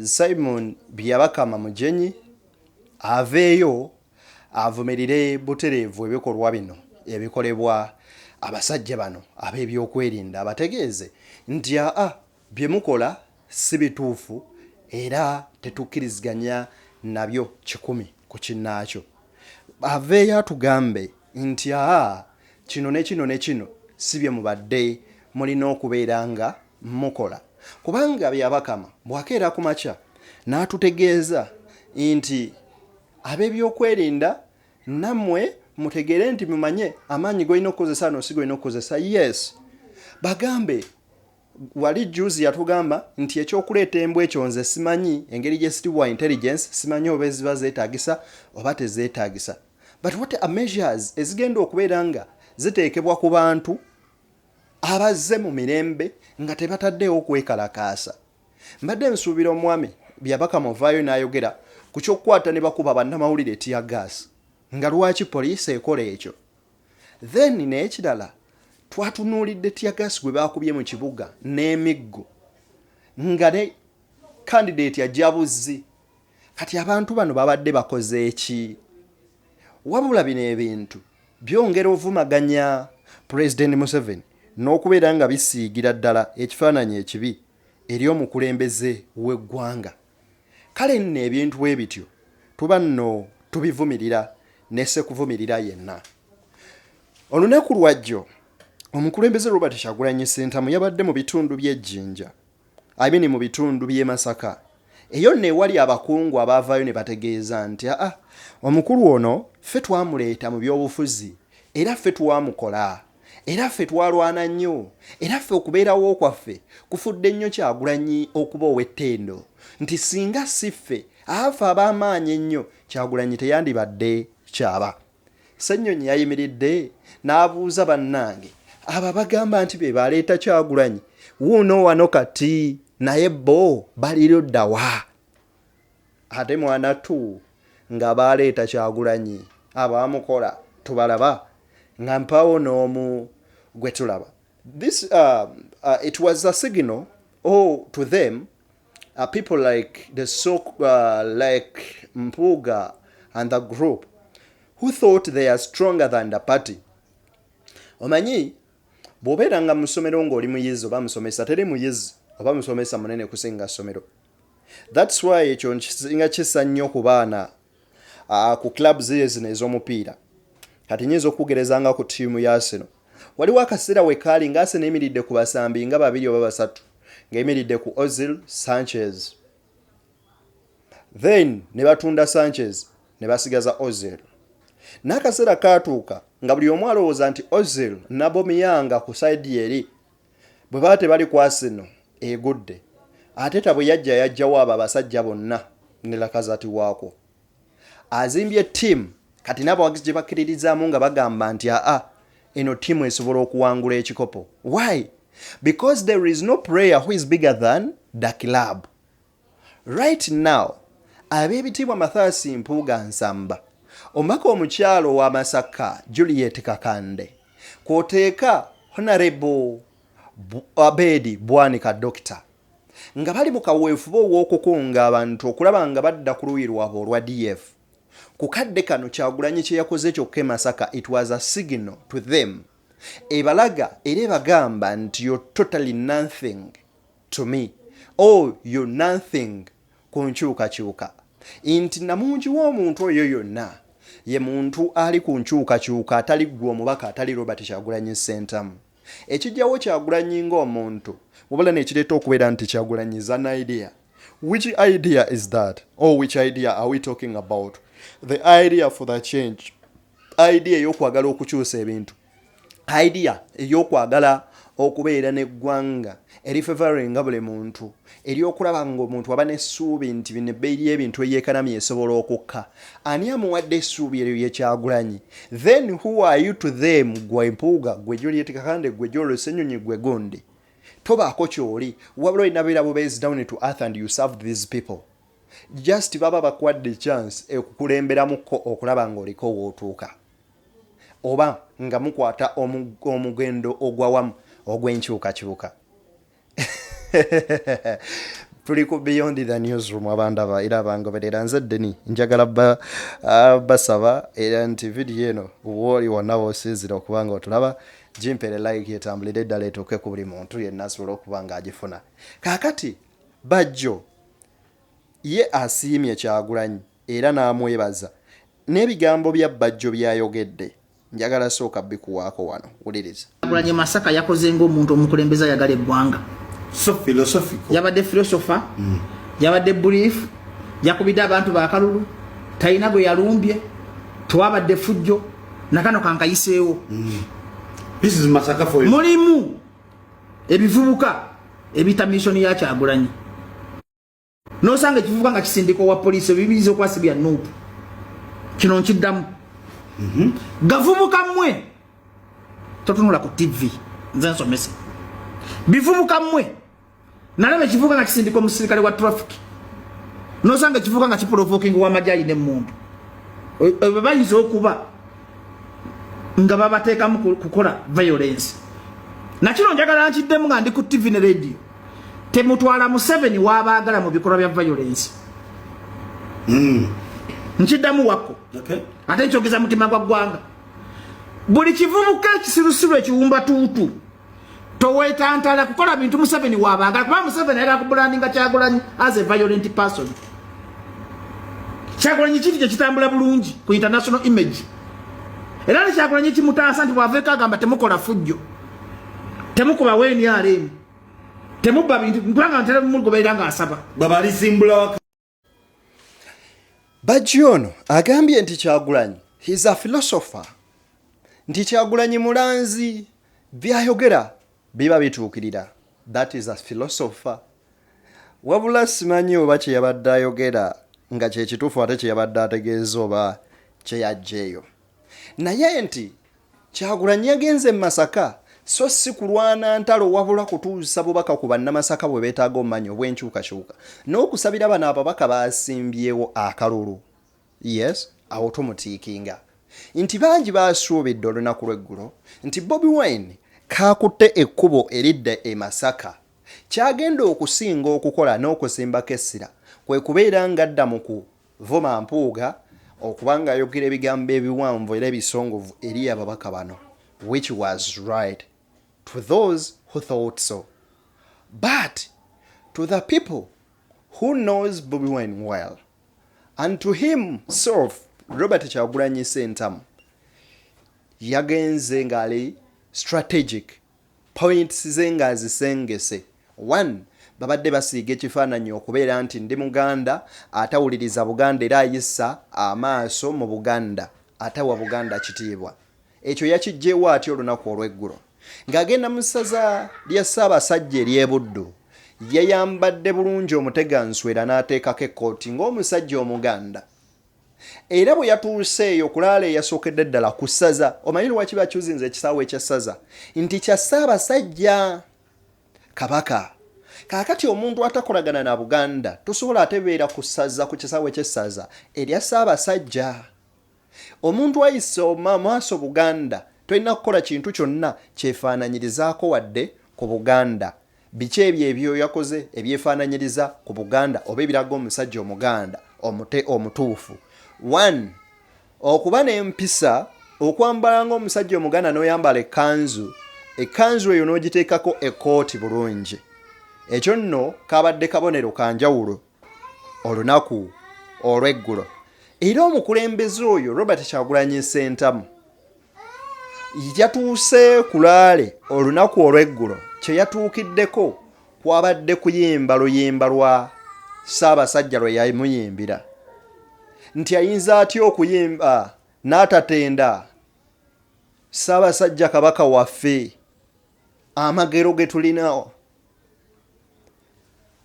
Simon Byabakama Mugyenyi aveeyo avumirire butereevu ebikolwa bino ebikolebwa abasajja bano ab'ebyokwerinda, abategeeze nti aa bye mukola si bituufu era tetukkiriziganya nabyo 100 ku kinnaakyo. Aveeyo atugambe nti aa kino ne kino ne kino si bye mubadde mulina okubeera nga mukola. Kubanga Byabakama bw'akeera ku makya n'atutegeeza nti ab'ebyokwerinda nammwe mutegeere nti mumanye amaanyi g'olina okukozesa ano si g'olina okukozesa. Yes, bagambe wali juzi yatugamba nti ekyokuleeta embwa ekyo nze simanyi engeri gye siri wa intelligence, simanyi oba eziba zeetaagisa oba tezeetaagisa, but what are measures ezigenda okubeera nga ziteekebwa ku bantu abazze mu mirembe nga tebataddeewo kwekalakaasa? Mbadde nsuubira omwami Byabakama ovaayo n'ayogera ku ky'okukwata ne bakuba bannamawulire tear gas, nga lwaki poliisi ekola ekyo. Then n'ekirala, twatunuulidde tear gas gwe baakubye mu kibuga n'emiggo nga ne candidate ajja buzzi. Kati abantu bano babadde bakoze ki? Wabula bino ebintu byongera ovumaganya Pulezidenti Museveni n'okubeera nga bisiigira ddala ekifaananyi ekibi eri omukulembeze w'eggwanga. Kale nno ebintu bwe bityo tuba nno tubivumirira ne ssekuvumirira yenna. Olunaku lwajjo omukulembeze Robert Kyagulanyi Ssentamu yabadde mu bitundu by'e Jinja, I mean mu bitundu by'e Masaka. Eyo nno ewali abakungu abaavaayo ne bategeeza nti aa omukulu ono ffe twamuleeta mu byobufuzi era ffe twamukola era ffe twalwana nnyo era ffe okubeerawo kwaffe kufudde nnyo Kyagulanyi okuba ow'ettendo, nti singa si ffe afe ab'amaanyi ennyo Kyagulanyi teyandibadde kyaba. Ssennyonyi yayimiridde n'abuuza, bannange abo abagamba nti be baleeta Kyagulanyi wuuno wano kati, naye bo bali ludda wa? Ate mwana tu nga baaleeta Kyagulanyi abaamukola tubalaba nga mpaawo n'omu gwe tulaba. This it was a signal oh, to them, people like the so like Mpuuga and the group who thought they are stronger than the party. Omanyi bw'obeera nga mu ssomero ng'oli muyizi oba musomesa, teri muyizi oba musomesa munene kusinga ssomero. That's why ekyo nkisinga kisa nnyo ku baana ku clubs zino ez'omupiira. Kati nyinza okugereza nga ku ttiimu ya Arsenal. Waliwo akaseera we kaali nga Arsenal eyimiridde ku basambi nga babiri oba basatu, ng'eyimiridde ku Ozil, Sanchez, then ne batunda Sanchez ne basigaza Ozil. N'akaseera kaatuuka nga buli omu alowooza nti Ozil n'Aubameyang ku side eri bwe baba tebali ku Arsenal egudde. Arteta bwe yajja yajjawo abo abasajja bonna ne Lacazette waakwo. Azimbye ttiimu kati n'abawagizi gye bakkiririzaamu nga bagamba nti aa eno ttiimu esobola okuwangula ekikopo. Why? Because there is no player who is bigger than the club. Right now ab'ebitiibwa Mathias Mpuuga Nsamba, omubaka omukyalo wa Masaka Juliet Kakande, kw'oteeka Honorable Abedi Bwanika Dokita nga bali mu kaweefube ow'okukunga abantu okulaba nga badda ku luuyi lwabwe olwa DF. Ku kadde kano Kyagulanyi kye yakoze kyokka e Masaka it was a signal to them ebalaga era ebagamba nti you're totally nothing to me or you're nothing ku nkyukakyuka nti namungi w'omuntu oyo yonna ye muntu ali ku nkyukakyuka atali ggwe omubaka atali Robert Kyagulanyi Ssentamu. Ekijjawo Kyagulanyi ng'omuntu wabula nekireeta okubeera nti Kyagulanyi is an idea. Which idea is that? Or which idea are we talking about? The idea for the change. Idea ey'okwagala okukyusa ebintu. Idea ey'okwagala okubeera n'eggwanga erifevaringa buli muntu, ery'okulaba ng'omuntu aba n'essuubi nti bino ebbeeyi y'ebintu eyeekanamye esobola okukka. Ani amuwadde essuubi eryo ye Kyagulanyi? Then who are you to them? Gwe Mpuuga, gwe Juliet Kakande, gwe Joel Ssenyonyi, gwe gundi. Tobaako ky'oli, wabula olina beera bubeezi down to earth and you serve these people. Just baba bakuwadde chance ekukulemberamuko okulaba ng'oliko w'otuuka. Oba nga mukwata omugendo ogwawamu ogw'enkyukakyuka. Tuli ku Beyond the Newsroom, abandaba era abangoberera nze Deni. Njagala basaba era nti vidiyo eno wooli wonna w'osinzira okuba nga otulaba gimpere like etambulire eddala etuuke ku buli muntu yenna asobole okuba nga agifuna. Kaakati Bajjo ye asiimye Kyagulanyi era n'amwebaza n'ebigambo bya Bajjo by'ayogedde. Njagala sooka bikuwaako wano, wuliriza. Kyagulanyi Masaka yakoze ng'omuntu omukulembeze ayagala eggwanga. So philosophical. Yabadde philosopher, yabadde brief, yakubidde abantu bakalulu, talina gwe yalumbye, tewabadde fujjo, nakano kankayiseewo. This is Masaka for you. Mulimu ebivubuka ebita mission ya Kyagulanyi. Nosanga ekivubuka nga kisindika owa poliisi ebibiriza okwasibya NUP. Kino nkiddamu. Gavubuka mmwe totunula ku TV nze nsomese. Bivubuka mmwe nalaba ekivubuka nga kisindika omusirikale wa traffic. Nosanga ekivubuka nga kiprovoking w'amagye n'emmundu. Ebyo bayinza okuba nga babateekamu kukola violence. Nakino njagala nkiddemu nga ndi ku TV ne radio. Temutwala Museveni w'abaagala mu bikolwa bya violence. Nkiddamu wako. Ate nkyogeza mutima gwa ggwanga. Buli kivubuka ekisirusiru ekiwumba tuutu toweetantala kukola bintu Museveni w'abaagala, kuba Museveni ayagala kubrandinga Kyagulanyi as a violent person. Kyagulanyi kintu kye kitambula bulungi ku international image. Era ne Kyagulanyi kimutaasa nti bw'aveeko agamba temukola fujjo, temukuba NRM, temubba bintu, kubanga ntera mumugoberera ng'asaba. Babalisimbula waka. Bajjo ono agambye nti Kyagulanyi he's a philosopher, nti Kyagulanyi mulanzi, byayogera biba bituukirira. That is a philosopher. Wabula simanyi oba kye yabadde ayogera nga kye kituufu ate kye yabadde ategeeza oba kye yaggyeeyo. Naye nti Kyagulanyi yagenze mu Masaka so si kulwana ntalo wabula kutuusa bubaka ku bannamasaka bwe beetaaga omumanyi obw'enkyukakyuka n'okusabira bano ababaka basimbyewo akalulu. Yes, awo tumutiikinga nti bangi basuubidde olunaku lw'eggulo nti Bobi Wine kaakutte ekkubo eridda e Masaka. Ky'agenda okusinga okukola n'okusimbako essira kwe kubeera ng'adda mu kuvuma Mpuuga okuba ng'ayogera ebigambo ebiwanvu era ebisongovu eri ababaka bano, which was right to those who thought so, but to the people who knows Bobi Wine well and to himself Robert Kyagulanyi Ssentamu, yagenze ng'ali strategic points ze ng'azisengese. One, babadde basiiga ekifaananyi okubeera nti ndi Muganda atawuliriza Buganda era ayisa amaaso mu Buganda, atawa Buganda kitiibwa. Ekyo yakiggyewo atya olunaku olw'eggulo ng'agenda mu ssaza lya Ssaabasajja ery'e Buddu? Yayambadde bulungi omuteganswera n'ateekako ekkooti ng'omusajja Omuganda. Era bwe yatuuse eyo kulaala eyasookedde ddala ku ssaza, omanyi lwaki bakyuzinze ekisaawe ekya ssaza nti kya Ssaabasajja Kabaka? Kaakati omuntu atakolagana na Buganda tosobola ate beera ku ssaza, ku kisaawe ky'essaza erya Ssaabasajja. Omuntu ayise maaso Buganda tolina kukola kintu kyonna kyefaananyirizaako wadde ku Buganda. Biki ebyo ebyo yakoze ebyefaananyiriza ku Buganda oba ebiraga omusajja Omuganda omute omutuufu? One, okuba n'empisa, okwambala ng'omusajja Omuganda n'oyambala ekkanzu, ekkanzu eyo n'ogiteekako ekkooti bulungi. Ekyo nno kabadde kabonero ka njawulo olunaku olw'eggulo. Era omukulembeze oyo Robert Kyagulanyi Ssentamu yatuuse ku laale olunaku olw'eggulo kye yatuukiddeko kwabadde kuyimba luyimba lwa Ssaabasajja lwe yamuyimbira nti ayinza atya okuyimba n'atatenda Ssaabasajja Kabaka waffe amagero ge tulina.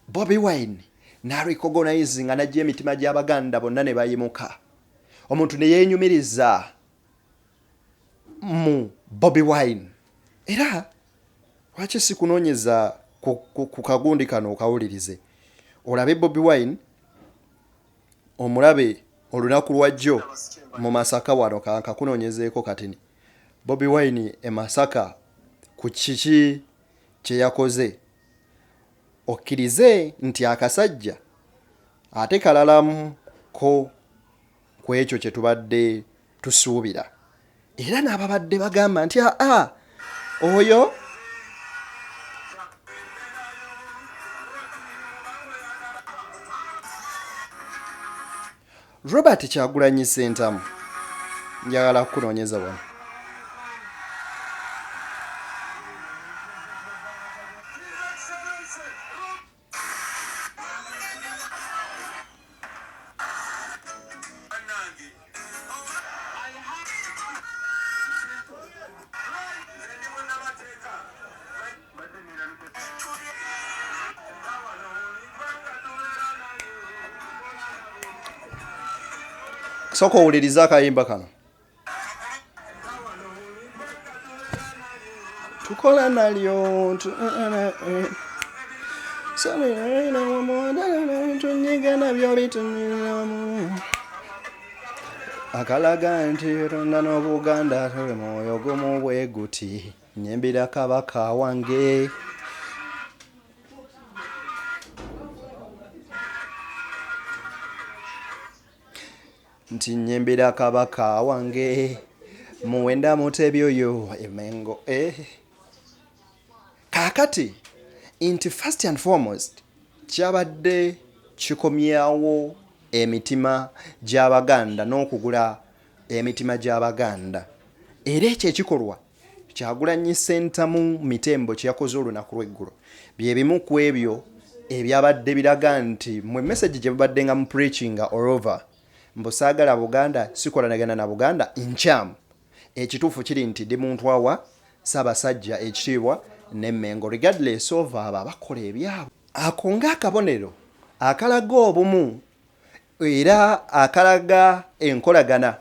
Bobi Wine n'arecognize nga n'ajja emitima gy'Abaganda bonna ne bayimuka omuntu ne yeenyumiriza mu Bobi Wine. Era lwaki sikunoonyeza ku, ku, ku kagundi kano okawulirize olabe Bobi Wine omulabe olunaku lwajjo mu Masaka wano kankakunoonyezeeko katini Bobi Wine e Masaka ku kiki kye yakoze okkirize nti akasajja ate kalalamu ko ku ekyo kye tubadde tusuubira era n'ababadde bagamba nti aa oyo Robert Kyagulanyi Ssentamu njagala kukunoonyeza wano. Sooka owulirize akayimba kano. Tukola nalyo tunyiga nabyo akalaga nti tonda n'Obuganda tuli mwoyo gumu bwe guti. Nyimbira Kabaka wange. Nti nyimbira Kabaka wange muwenda mutebi oyo emengo eh. Kaakati nti first and foremost kyabadde kikomyawo emitima gy'Abaganda n'okugula emitima gy'Abaganda era ekyo ekikolwa Kyagulanyi Ssentamu Mitembo kye yakoze olunaku lw'eggulo bye bimu ku ebyo ebyabadde biraga nti mwe message gye mubadde nga mu preachinga all over mbu saagala Buganda, sikolanagana na Buganda nkyamu. Ekituufu kiri nti ndi muntu awa Ssaabasajja ekitiibwa ne Mmengo regardless of abo abakola ebyabwe. Ako ng'akabonero akalaga obumu era akalaga enkolagana.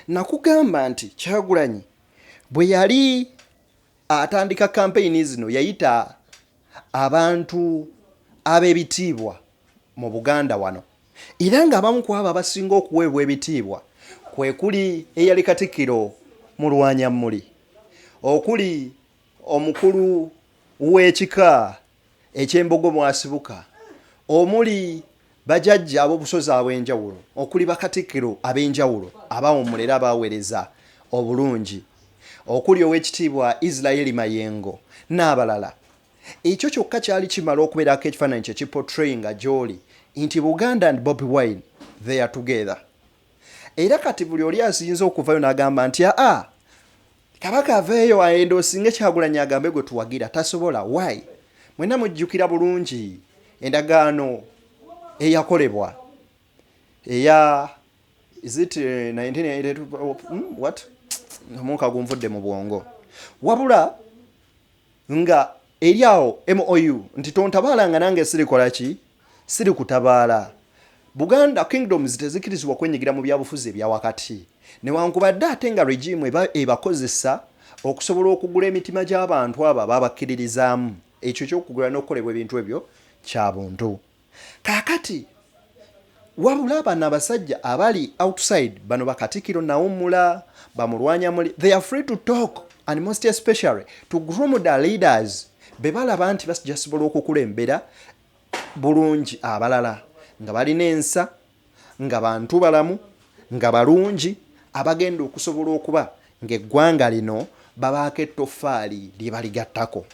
Nakugamba nti Kyagulanyi bwe yali atandika kampeyini zino yayita abantu ab'ebitiibwa mu Buganda wano era ng'abamu ku abo abasinga okuweebwa ebitiibwa kwe kuli eyali Katikkiro Mulwanyammuli, okuli omukulu w'ekika eky'Embogo mw'asibuka omuli bajajja ab'obusozi ab'enjawulo okuli bakatikkiro ab'enjawulo abawummula era abaaweereza obulungi okuli Oweekitiibwa Israel Mayengo n'abalala. Ekyo kyokka kyali kimala okubeerako ekifaananyi kye kiportrayinga gy'oli nti Buganda and Bobi Wine they are together. Era kati buli oli asinza okuvayo n'agamba nti aa Kabaka aveeyo ayenda osinge Kyagulanyi agambe gwe tuwagira tasobola why mwena mujjukira bulungi endagaano eyakolebwa eya is it 1982 eh, what omuka gunvudde mu bwongo wabula nga eri awo MOU nti tontabaala nga nange sirikola ki siri kutabaala. Buganda Kingdoms tezikirizibwa kwenyigira mu byabufuzi ebya wakati newankubadde ate nga regime eba ebakozesa okusobola okugula emitima gy'abantu abo ababakkiririzaamu. Ekyo eky'okugula n'okukolebwa ebintu ebyo kya buntu. Kaakati wabula bano abasajja abali outside bano bakatikiro nawummula bamulwanya muli they are free to talk and most especially to groom the leaders. Be balaba nti basobola okukulembera bulungi abalala nga balina ensa, nga bantu balamu, nga balungi, abagenda okusobola okuba ng'eggwanga lino babaako ettoffaali lye baligattako.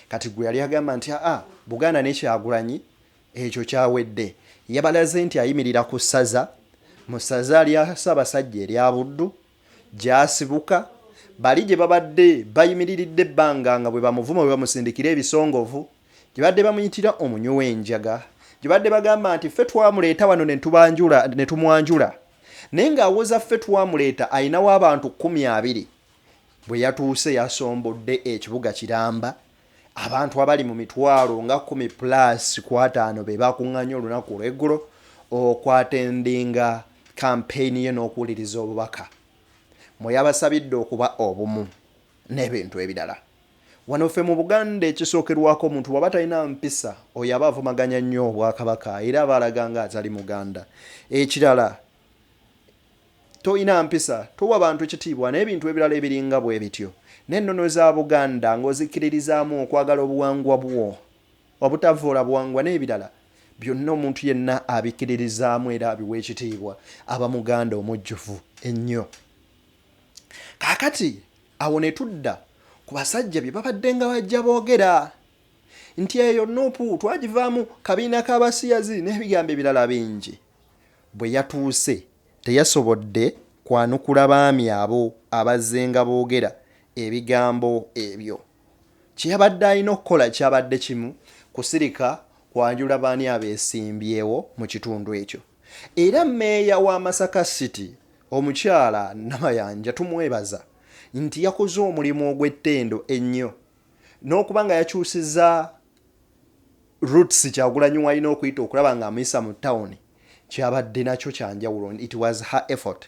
Kati gwe yali agamba nti aa Buganda ne Kyagulanyi ekyo kyawedde, yabalaze nti ayimirira ku ssaza, mu ssaza lya Ssaabasajja erya Buddu gy'asibuka, bali gye babadde bayimiriridde ebbanga nga bwe bamuvuma bwe bamusindikira ebisongovu, gye badde bamuyitira omunywi w'enjaga, gye badde bagamba nti ffe twamuleeta wano ne tubanjula ne tumwanjula, naye ng'awoza ffe twamuleeta alinawo abantu 20. Bwe yatuuse yasombodde ekibuga kiramba, abantu abali mu mitwalo nga kkumi plus ku ataano be bakuŋŋaanye olunaku olw'eggulo okwatendinga kampeyini ye n'okuwuliriza obubaka mwe yabasabidde okuba obumu n'ebintu ebirala. Wano ffe mu Buganda ekisookerwako omuntu bw'aba talina mpisa oyo aba avumaganya nnyo Obwakabaka era aba alaga nga atali Muganda. Ekirala tolina mpisa, towa bantu kitiibwa n'ebintu ebirala ebiringa bwe bityo. N'ennono za Buganda ng'ozikkiririzaamu okwagala obuwangwa bwo, obutavvoola buwangwa n'ebirala byonna omuntu yenna abikkiririzaamu era abiwa ekitiibwa aba Muganda omujjuvu ennyo. Kaakati awo ne tudda ku basajja bye babadde nga bajja boogera nti eyo Nup twagivaamu kabiina k'abasiyazi n'ebigambo ebirala bingi. Bwe yatuuse teyasobodde kwanukula baami abo abazzenga boogera ebigambo ebyo. Kye yabadde alina okukola kyabadde kimu, kusirika kwanjula baani abeesimbyewo mu kitundu ekyo. Era mmeeya wa Masaka City omukyala Namayanja tumwebaza nti yakoze omulimu ogw'ettendo ennyo n'okuba nga yakyusizza routes Kyagulanyi w'alina okuyita okulaba ng'amuyisa mu tawuni kyabadde nakyo kyanjawulo, it was her effort.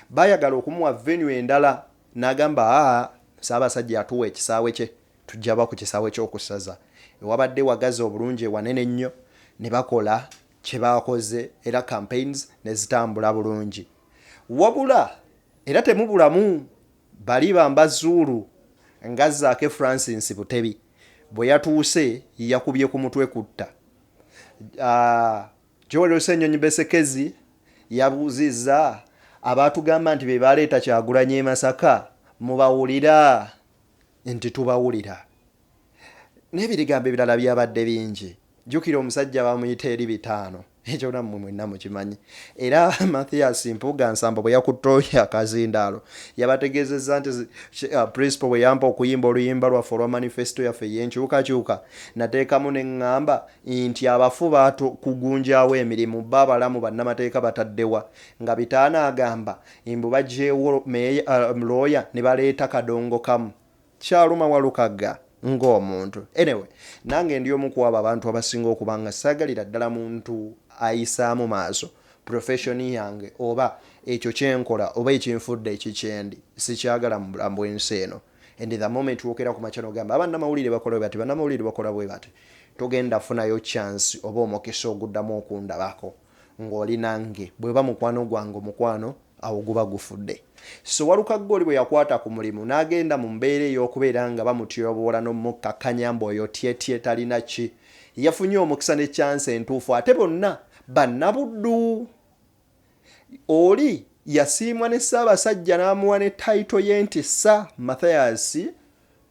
Baayagala okumuwa venue endala n'agamba aa Ssaabasajja atuwa ekisaawe kye tujja ba ku kisaawe ky'oku ssaza ewabadde wagazi obulungi ewanene ennyo ne bakola kye baakoze era campaigns ne zitambula bulungi. Wabula era temubulamu bali bambazuulu nga Zaake Francis Butebi bwe yatuuse yakubye ku mutwe kutta. Joel Ssenyonyi Besekezi yabuuzizza abaatugamba nti be baleeta Kyagulanyi e Masaka mubawulira? Nti tubawulira. N'ebirigambo ebirala byabadde bingi. Jjukira omusajja bamuyita eri bitaano. Ekyo nammwe mwenna mukimanyi. Era Mathias Mpuuga Nsamba bwe yakutte oyo akazindaalo yabategeezezza nti Principal bwe yampa okuyimba oluyimba lwaffe olwa manifesto yaffe ey'enkyukakyuka nateekamu ne ŋŋamba nti abafu batukugunjaawo emirimu bo abalamu bannamateeka bataddewa nga bitaano agamba mbu baggyeewo looya ne baleeta kadongo kamu. Kyaluma Walukagga ng'omuntu. Anyway, nange ndi omu ku abo abantu abasinga okuba nga saagalira ddala muntu ayisaamu maaso profession yange oba ekyo kyenkola oba ekinfudde eki kyendi. Sikyagala mu bulamu bw'ensi eno. And the moment wokera ku makya n'ogamba abannamawulire bakola bwe bati, bannamawulire bakola bwe bati, togenda funayo chance oba omukisa oguddamu okundabako ng'oli nange. Bweba mukwano gwange omukwano awo guba gufudde. So Walukagga oli bwe yakwata ku mulimu n'agenda mu mbeera ey'okubeera nga bamutyoboola n'omukkakkanya mbu oyo tyetye talina ki, yafunye omukisa ne chance entuufu ate bonna Bannabuddu. Oli yasiimwa ne Ssaabasajja n'amuwa ne title ye nti Sir Mathias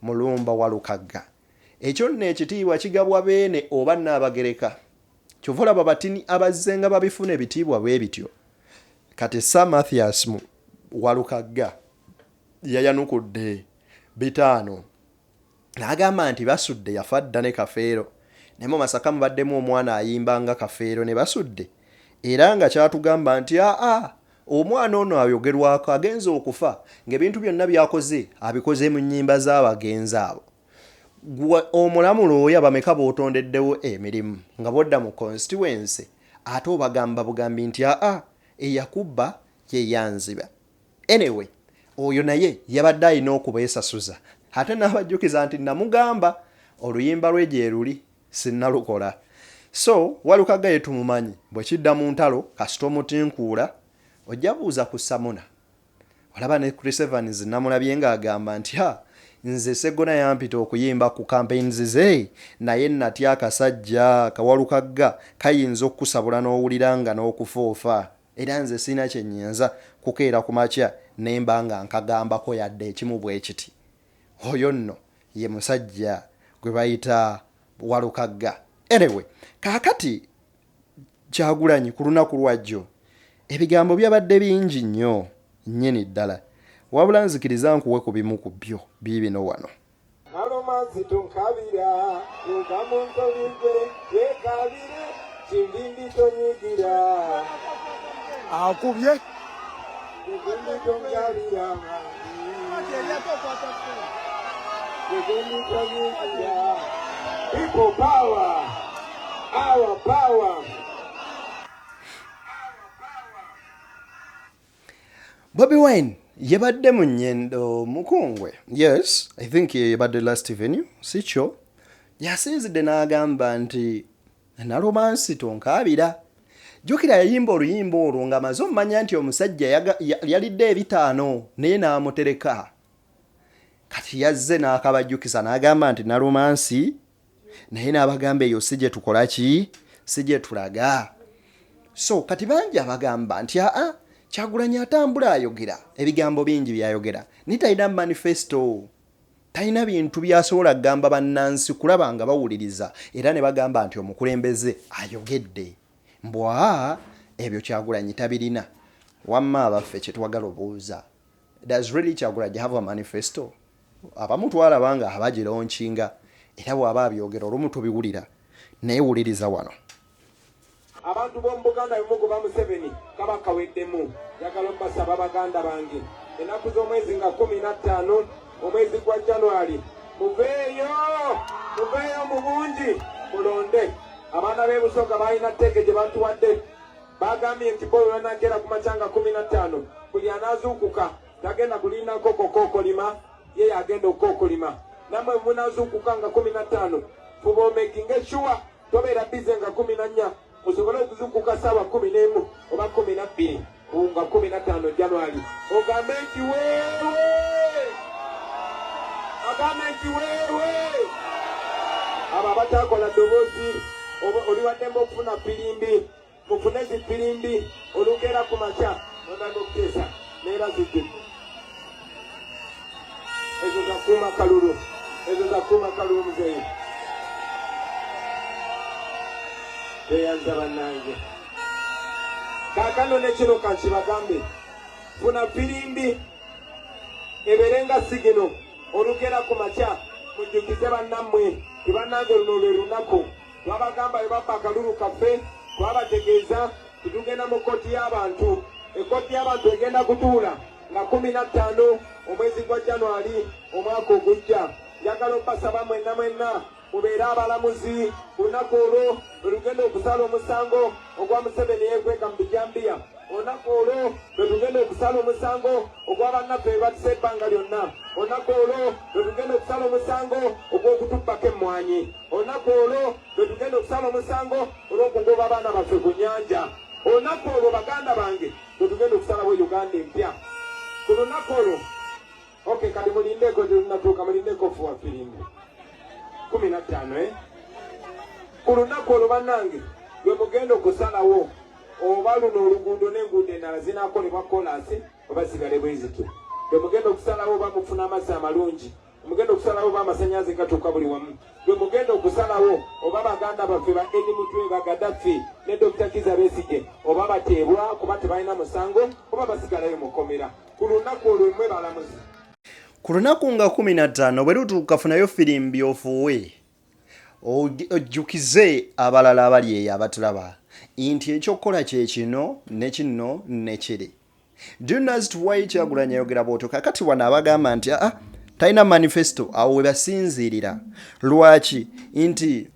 Mulumba Walukagga. Ekyo nno ekitiibwa kigabwa Beene oba Nnaabagereka. Kyova olaba batini abazzenga babifuna ebitiibwa bwe bityo. Kati Sir Mathias Walukagga yayanukudde bitaano n'agamba nti Basudde yafa dda ne Kafeero naye mu Masaka mubaddemu omwana ayimba nga Kafeero ne Basudde era nga kyatugamba nti aa omwana ono ayogerwako agenze okufa ng'ebintu byonna by'akoze abikoze mu nnyimba z'abagenzi abo. Gwe omulamu looya bameka b'otondeddewo emirimu nga bw'odda mu constituency ate obagamba bugambi nti aa eyakubba ye yanziba. Anyway oyo naye yabadde alina okubeesasuza ate n'abajjukiza nti namugamba oluyimba lwe gyeruli sinnalukola. So Walukagga ye tumumanyi bwe kidda mu ntalo kasita omutinkuula ojja buuza ku Samuna. Olaba ne Chris Evans namulabye ng'agamba nti ha Nze Sseggona yampita okuyimba ku campaigns ze naye natya akasajja kawalukagga kayinza okukusabula n'owulira nga n'okufa ofa era nze sirina kye nnyinza kukeera ku makya ne mba nga nkagambako yadde ekimu bwe kiti. Oyo nno ye musajja gwe bayita Walukagga. Anyway, kaakati Kyagulanyi ku lunaku lwajjo ebigambo byabadde bingi nnyo nnyini ddala wabula nzikiriza nkuwe ku bimu ku byo biibino wano. Nalomansi tonkabira tuuka mu nsobi gwe weekabire kimbimbi tonyigira akubye kimbimbi tonkabira kimbimbi tonyigira people power our power. Bobi Wine yabadde mu Nyendo Mukungwe. Yes, I think ye yabadde last venue, si kyo? Yasinzidde n'agamba nti Nalumansi tonkaabira. Jjukira yayimba oluyimba olwo ng'amaze omumanya nti omusajja yalidde ebitaano naye n'amutereka. Kati yazze n'akabajjukiza n'agamba nti Nalumansi naye n'abagamba eyo si gye tukola ki si gye tulaga so kati bangi abagamba nti aa Kyagulanyi atambula ayogera ebigambo bingi byayogera naye talina manifesto talina bintu byasobola kugamba bannansi kulaba nga bawuliriza era ne bagamba nti omukulembeze ayogedde mbwa ebyo Kyagulanyi tabirina wamma abaffe kyetwagala obuuza Does really Kyagulanyi have a manifesto? Abamu twalaba nga abagilonkinga era bw'aba abyogera olumu tubiwulira naye wuliriza wano. Abantu b'omu Buganda bwe mugoba Museveni kaba kaweddemu. Njagala obbasaba baganda bange, ennaku z'omwezi nga 15 omwezi gwa January muveeyo, muveeyo mu bungi mulonde. Abaana b'e Busoga balina tteeke gye batuwadde. Baagambye nti bo bwe banakeera ku makya nga 15 buli anaazuukuka tagenda kulinda nkoko kookolima ye y'agenda okukookolima. Nammwe bwe munaazuukuka nga 15 fuba omekinge shuwa tobeera bize nga 14 osobole okuzuukuka ssaawa 11 oba 12 nga 15 January ogambe nti weewe agambe nti weewe abo abataakola ddoboozi oli waddembe okufuna firimbi mufune zi firimbi olukeera ku makya nondaga okuteesa neera zijjudde ezo zakuuma kalulu ezo zakuuma kalulu muzeeyi tweyanza bannange kaakano ne kino kankibagambe funa firimbi ebeere nga sigino olukera ku makya mujjukize bannammwe ti bannange luno lwe lunaku Twabagamba bwe babba akalulu kaffe, twabategeeza nti tugenda mu kkooti y'abantu. Ekkooti y'abantu egenda kutuula nga 15 omwezi gwa January omwaka ogujja. Njagala obbasaba mwenna mwenna mubeere abalamuzi ku lunaku olwo lwe lugenda okusala omusango ogwa Museveni eyeekweka mu bijambiya. Olunaku olwo lwe tugenda okusala omusango ogwa bannaffe be batise ebbanga lyonna. Olunaku olwo lwe tugenda okusala omusango ogw'okutubbako emmwanyi. Olunaku olwo lwe tugenda okusala omusango olw'okugoba abaana baffe ku nnyanja. Olunaku olwo baganda bange lwe tugenda okusalawo Uganda empya. Ku lunaku olwo Okay, kati mulindeko tetunatuuka, mulindeko fuwa firimbi 15 eh? Ku lunaku olwo bannange lwe mugenda okusalawo oba luno oluguudo n'enguudo endala zinaakolebwa kolaasi oba zigale bwe zityo. Lwe mugenda okusalawo oba mufuna amazzi amalungi, mugenda okusalawo oba amasannyalaze gatuuka buli wamu, lwe mugenda okusalawo oba baganda baffe ba Eddie Mutwe, ba Gaddafi ne Dokita Kizza Besigye oba bateebwa kuba tebalina musango oba basigalayo mu kkomera. Ku lunaku olwo mmwe balamuzi. Ku lunaku nga 15 bwe lutuuka funayo firimbi ofuuwe ojjukize abalala abali eyo abatulaba nti ekyokukola kye kino ne kino ne kiri. Do you know as to why Kyagulanyi ayogera bw'otyo? Kakati wano abagamba nti aa talina manifesto awo we basinziirira. Lwaki? Nti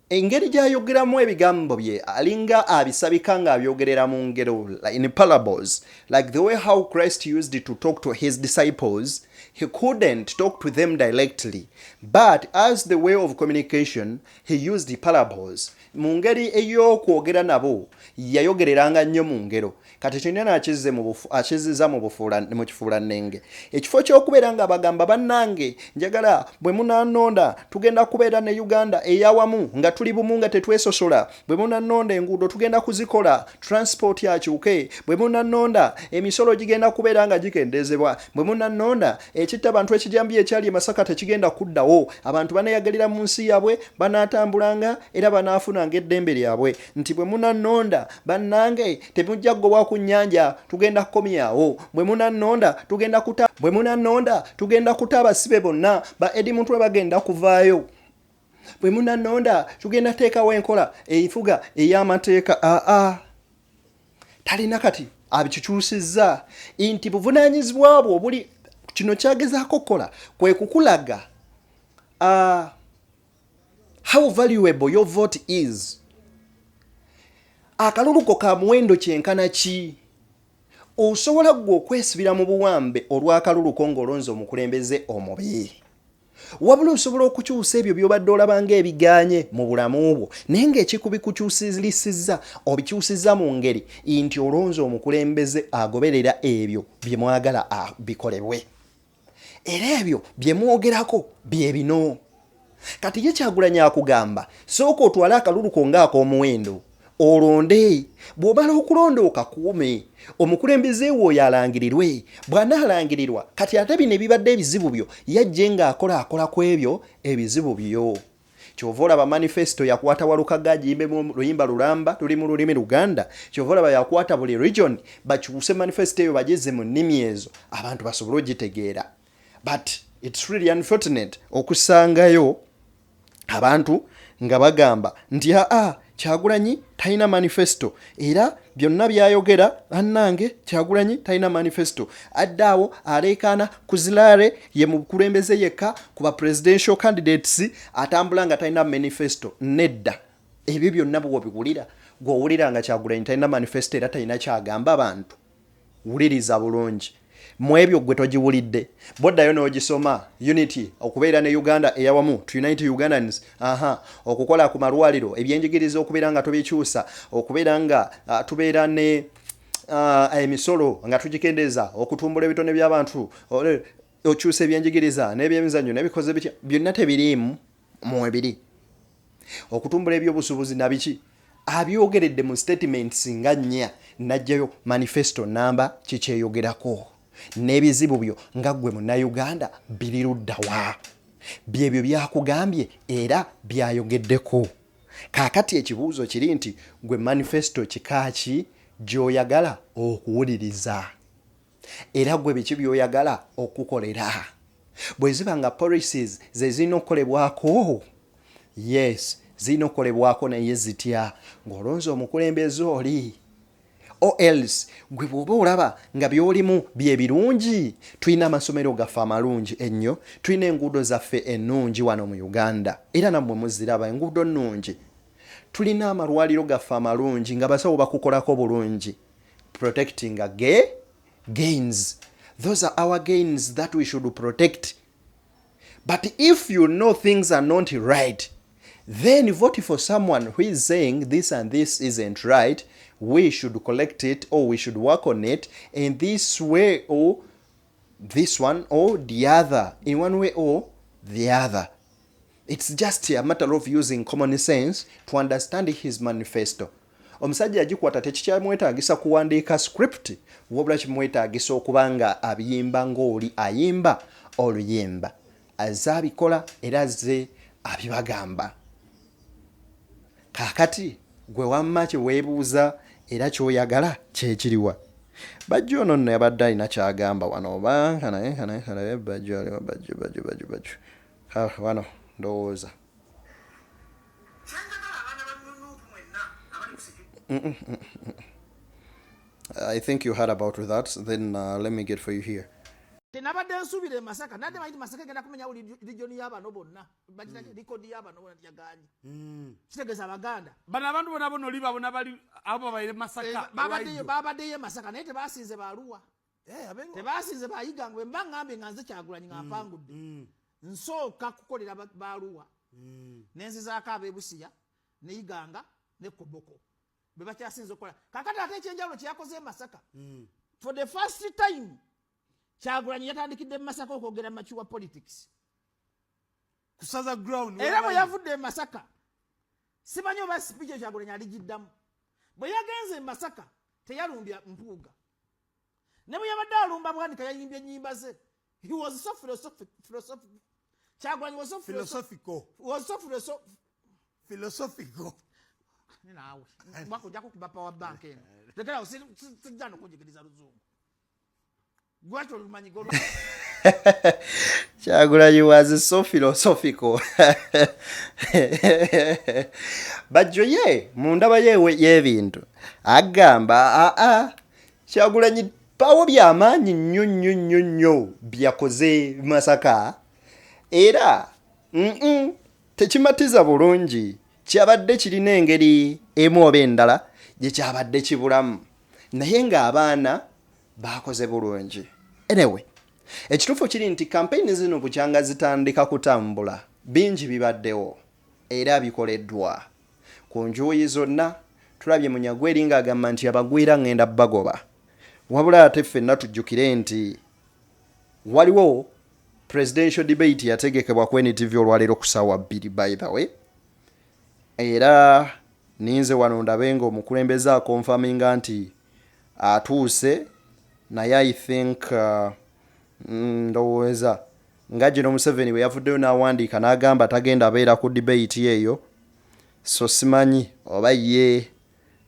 Engeri gy'ayogeramu ebigambo bye alinga abisabika ng'abyogerera mu ngero, in parables, like the way how Christ used to talk to his disciples. He couldn't talk to them directly, but as the way of communication he used parables. Mu ngeri ey'okwogera nabo yayogereranga nnyo mu ngero. Kati kyonna akizze mu bufu, akizziza mu bufuula, mu kifuulannenge. Ekifo ky'okubeera nga bagamba, bannange njagala bwe munanonda tugenda kubeera ne Uganda eyawamu nga tuli bumu nga tetwesosola, bwe munanonda enguudo tugenda kuzikola, transport akyuke, bwe munanonda emisolo gigenda kubeera nga gikendezebwa, bwe munanonda ekitta abantu ekijambiya ekyali e Masaka tekigenda kuddawo, abantu baneeyagalira mu nsi yaabwe, banaatambulanga era banaafunanga eddembe lyabwe, nti bwe munanonda bannange temujja kugobwa ku nnyanja, tugenda kukomyawo, bwe munanonda tugenda kuta, bwe munanonda tugenda kuta abasibe bonna ba Eddie Mutwe bagenda kuvaayo, bwe munanonda tugenda teekawo enkola efuga ey'amateeka. Aa, talina. Kati abikikyusizza nti buvunaanyizibwa bwo obuli kino kyagezaako okukola kwe kukulaga how valuable your vote is. Akalulu ko ka muwendo kyenkana ki? Osobola ggwe okwesibira mu buwambe olw'akalulu ko ng'olonze omukulembeze omubi, wabula osobola okukyusa ebyo by'obadde olaba ng'ebiganye mu bulamu bwo, naye ng'ekikubikukyusirisizza obikyusiza mu ngeri nti olonze omukulembeze agoberera ebyo bye mwagala bikolebwe, era ebyo bye mwogerako bye bino. Kati ye Kyagulanyi akugamba, sooka otwale akalulu ko ng'ak'omuwendo, olonde. Bw'omala okulonda okakuume, omukulembeze wo oyo alangirirwe. Bw'anaalangirirwa, kati ate bino ebibadde ebizibu byo yajje ng'akola akola ku ebyo ebizibu byo. Kyova olaba manifesto yakwata Walukaga agiyimbe mu luyimba lulamba luli mu lulimi Luganda. Kyova olaba yakwata buli region bakyuse manifesto eyo bagizze mu nnimi ezo abantu basobole ogitegeera. But it's really unfortunate okusangayo abantu nga bagamba nti aa, Kyagulanyi talina manifesto, era byonna byayogera, bannange Kyagulanyi talina manifesto, adde awo aleekaana ku zilare, ye mukulembeze yekka ku ba presidential candidates atambula nga talina manifesto. Nedda, ebyo byonna bwobiwulira, gwowulira nga Kyagulanyi talina manifesto era talina kyagamba abantu, wuliriza bulungi mu ebyo gwe togiwulidde. Boddayo n'ogisoma: unity, okubeera ne Uganda eyawamu, to unite Ugandans, aha, okukola ku malwaliro, ebyenjigiriza okubeera nga tubikyusa, okubeera nga tubeera ne emisolo nga tugikendeeza, okutumbula ebitone by'abantu, okyusa ebyenjigiriza n'ebyemizannyo n'ebikoze bitya, byonna tebiriimu mu ebiri okutumbula ebyobusuubuzi nabiki. Abyogeredde mu statements nga nnya, najjayo manifesto namba kikyeyogerako n'ebizibu byo nga ggwe Munnayuganda biri luddawa, byebyo byakugambye era byayogeddeko. Kaakati ekibuuzo kiri nti gwe manifesto kika ki gy'oyagala okuwuliriza, era gwe biki by'oyagala okukolera? Bwe ziba nga policies ze zirina okukolebwako, yes, zirina okukolebwako, naye zitya? Ng'olonze omukulembeze oli, or else gwe bw'oba olaba nga by'olimu bye birungi. Tulina amasomero gaffe amalungi ennyo, tulina enguudo zaffe ennungi wano mu Uganda, era nammwe muziraba enguudo nnungi. Tulina amalwaliro gaffe amalungi nga basawo bakukolako bulungi. Protecting gains, those are our gains that we should protect. But if you know things are not right, then vote for someone who is saying this and this isn't right, we should collect it or we should work on it in this way or this one or the other, in one way or the other. It's just a matter of using common sense to understand his manifesto. Omusajja yagikwata, tekikyamwetaagisa kuwandiika script, wabula kimwetaagisa okuba nga abiyimba ng'oli ayimba oluyimba. Azze abikola era azze abibagamba. Kaakati gwe wamma kye weebuuza era ky'oyagala kyekiriwa? Bajjo ono nno yabadde alina kyagamba wano, oba kanaye kanaye kanaye. Bajjo aliwa? Bajjo, Bajjo, Bajjo, Bajjo. Ah, wano ndowooza. Kyenjagala abaana ba NUP mwenna abali ku I think you heard about that. Then let me get for you here. Nabadde nsuubira e Masaka, nadde manyi nti Masaka egenda kumenyawo region y'abano bonna, bagita record y'abano bonna, tiyaganye. Kitegeeza Abaganda Bano abantu bona bona oli babona bali abo babaire Masaka. Babaddeyo, babaddeyo e Masaka, naye tebasinze baluwa, tebasinze bayiga. Bwe mba ngambye nga nze Kyagulanyi nga mpangudde, nsooka kukolera baluwa, nenzizaako ab'ebusiya ne Iganga ne Koboko bwe bakyasinze okukola. Kakati ate ekyenjawulo kyeyakoze e Masaka, for the first time Kyagulanyi yatandikidde mu Masaka okwogera mature politics. Kusaza ground. Era bwe yavudde e Masaka, simanyi oba speech eyo Kyagulanyi aligiddamu. Bwe yagenze e Masaka teyalumbya Mpuuga, ne bwe yabadde alumba Bwanika yayimbye ennyimba ze. He was so philosophic, philosophic. Kyagulanyi was so philosophical. Was so philosophic. Philosophical. Naawe mwaka ojja kukuba power bank eno, lekerawo, sijja nokunjigiriza luzungu. Lwaki olumanyi golu? Kyagulanyi was so philosophical. Bajjo ye mu ndaba yewe y'ebintu agamba aa Kyagulanyi pawo byamaanyi nnyo nnyo nnyo nnyo byakoze Masaka, era tekimatiza bulungi, kyabadde kirina engeri emu oba endala gye kyabadde kibulamu, naye ng'abaana bakoze bulungi. Anyway, ekituufu kiri nti kampeyini zino bukyanga zitandika kutambula, bingi bibaddewo era bikoleddwa ku njuyi zonna. Tulabye Munyagwa eri ng'agamba nti abagwira ngenda bagoba, wabula ate ffenna tujjukire nti waliwo presidential debate yategekebwa ku NTV olwaleero ku ssaawa 2. By the way, era ninze wano ndabe nga omukulembeze aconfirminga nti atuuse, naye I think ndowooza nga gino Museveni bwe yavuddeyo n'awandiika n'agamba tagenda abeera ku debate eyo, so simanyi oba ye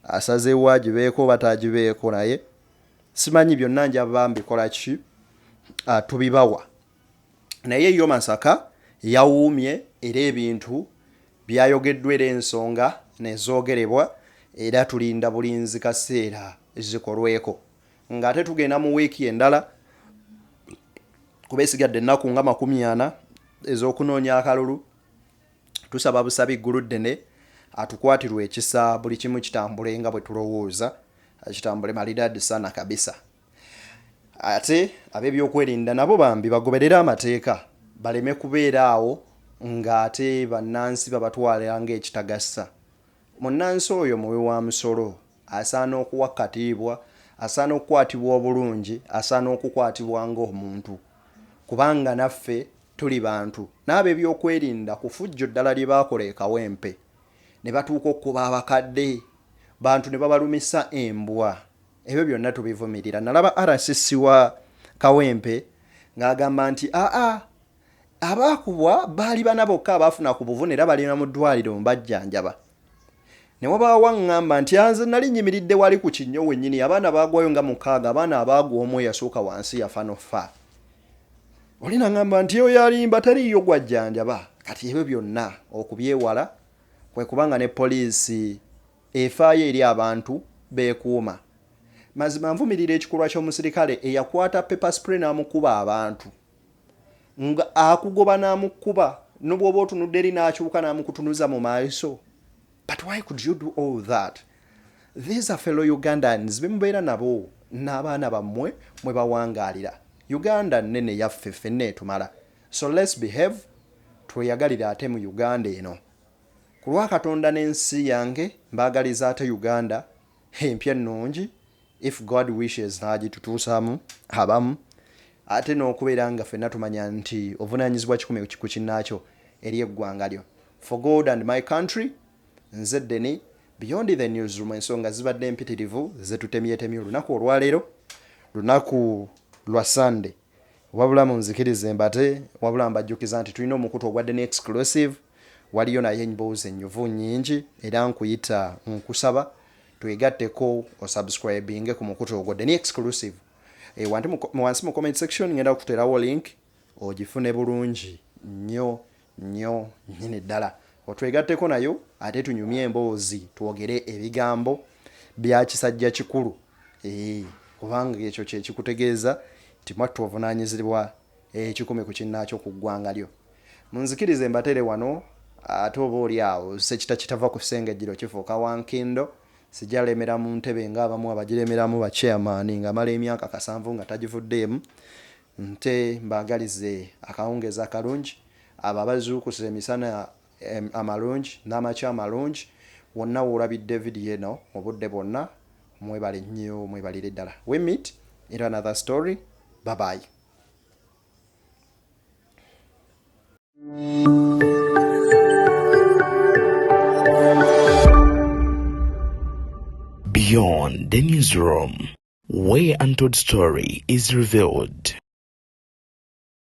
asazeewo agibeeko oba tagibeeko, naye simanyi. Byonna njaba mbikola ki, tubibawa. Naye yo Masaka yawuumye, era ebintu byayogeddwa, era ensonga nezoogerebwa, era tulinda bulinzi kaseera zikolweko ng'ate tugenda mu wiiki endala, kuba esigadde ennaku nga 40 ez'okunoonya akalulu. Tusaba busabi ggulu ddene atukwatirwe ekisa, buli kimu kitambule nga bwe tulowooza, kitambule malidadi sana kabisa. Ate ab'ebyokwerinda nabo bambi bagoberere amateeka, baleme kubeera awo ng'ate bannansi babatwala ng'ekitagasa. Munnansi oyo muwi wa musolo, asaana okuwa katiibwa, asaana okukwatibwa obulungi, asaana okukwatibwa ng'omuntu, kubanga naffe tuli bantu. N'ab'ebyokwerinda ku fujjo ddala lye baakola e Kawempe ne batuuka okukuba abakadde bantu ne babalumisa embwa, ebyo byonna tubivumirira. Nalaba RCC wa Kawempe ng'agamba nti aa abaakubwa baali bana bokka abaafuna ku buvune, era balina mu ddwaliro mbajjanjaba. Ne wabaawo aŋŋamba nti anze nali nyimiridde wali ku kinnyo wennyini, abaana baagwayo nga mukaaga, abaana abaagwa omu eyasooka wansi yafa nofa. Oli naŋŋamba nti oyo alimba, teriiyo gwajjanjaba. Kati ebyo byonna okubyewala kwe kubanga ne poliisi efaayo eri abantu beekuuma. Mazima nvumirira ekikolwa ky'omusirikale eyakwata pepper spray n'amukuba abantu, nga akugoba n'amukuba, nobwoba otunudde eri n'akyuka n'amukutunuza mu maaso. But why could you do all that? These are fellow Ugandans bemubeera nabo n'abaana bammwe mwe bawangaalira. Uganda nnene, yaffe ffenna, etumala, so let's behave, tweyagalire ate mu Uganda eno. Ku lwa Katonda n'ensi yange, mbaagaliza ate Uganda empya ennungi, if God wishes n'agitutuusaamu abamu, ate n'okubeera nga ffenna tumanya nti ovunaanyizibwa kikumi ku kinnaakyo eri eggwanga lyo. For God and my country, nze Deni, Beyond the Newsroom. Ensonga zibadde mpitirivu zetutemyetemye olunaku olwaleero, lunaku lwa Sunday. Wabula munzikirize mbate, wabula mbajjukiza nti tulina omukutu ogwa Deni Exclusive, waliyo naye emboozi ennyuvu nnyingi, era nkuyita nkusaba twegatteko, osubscribinge ku mukutu ogwo Deni Exclusive. Wansi mu comment section ngenda kukuteerawo link ogifune bulungi nnyo nnyo nnyini ddala, otwegatteko nayo, ate tunyumye emboozi, twogere ebigambo bya kisajja kikulu, kubanga ekyo kyekikutegeeza. Nti mwattu ovunaanyizibwa ekikumi ku kinnaakyo ku ggwanga lyo. Munzikirize mbatere wano, ate oba oli awo ssekita kitava ku ssengejjero kifuuka wa nkindo. Sijja lemera mu ntebe nga abamu abagiremeramu ba chairman nga amala emyaka kasanvu nga tagivuddeemu. Nte mbaagalize akawungeezi akalungi, abo abazuukuse emisana amalungi n'amakya amalungi, wonna w'olabidde vidiyo eno mu budde bwonna, mwebale nnyo mwebalire ddala. We meet in another story. Bye bye. Beyond the newsroom, where untold story is revealed.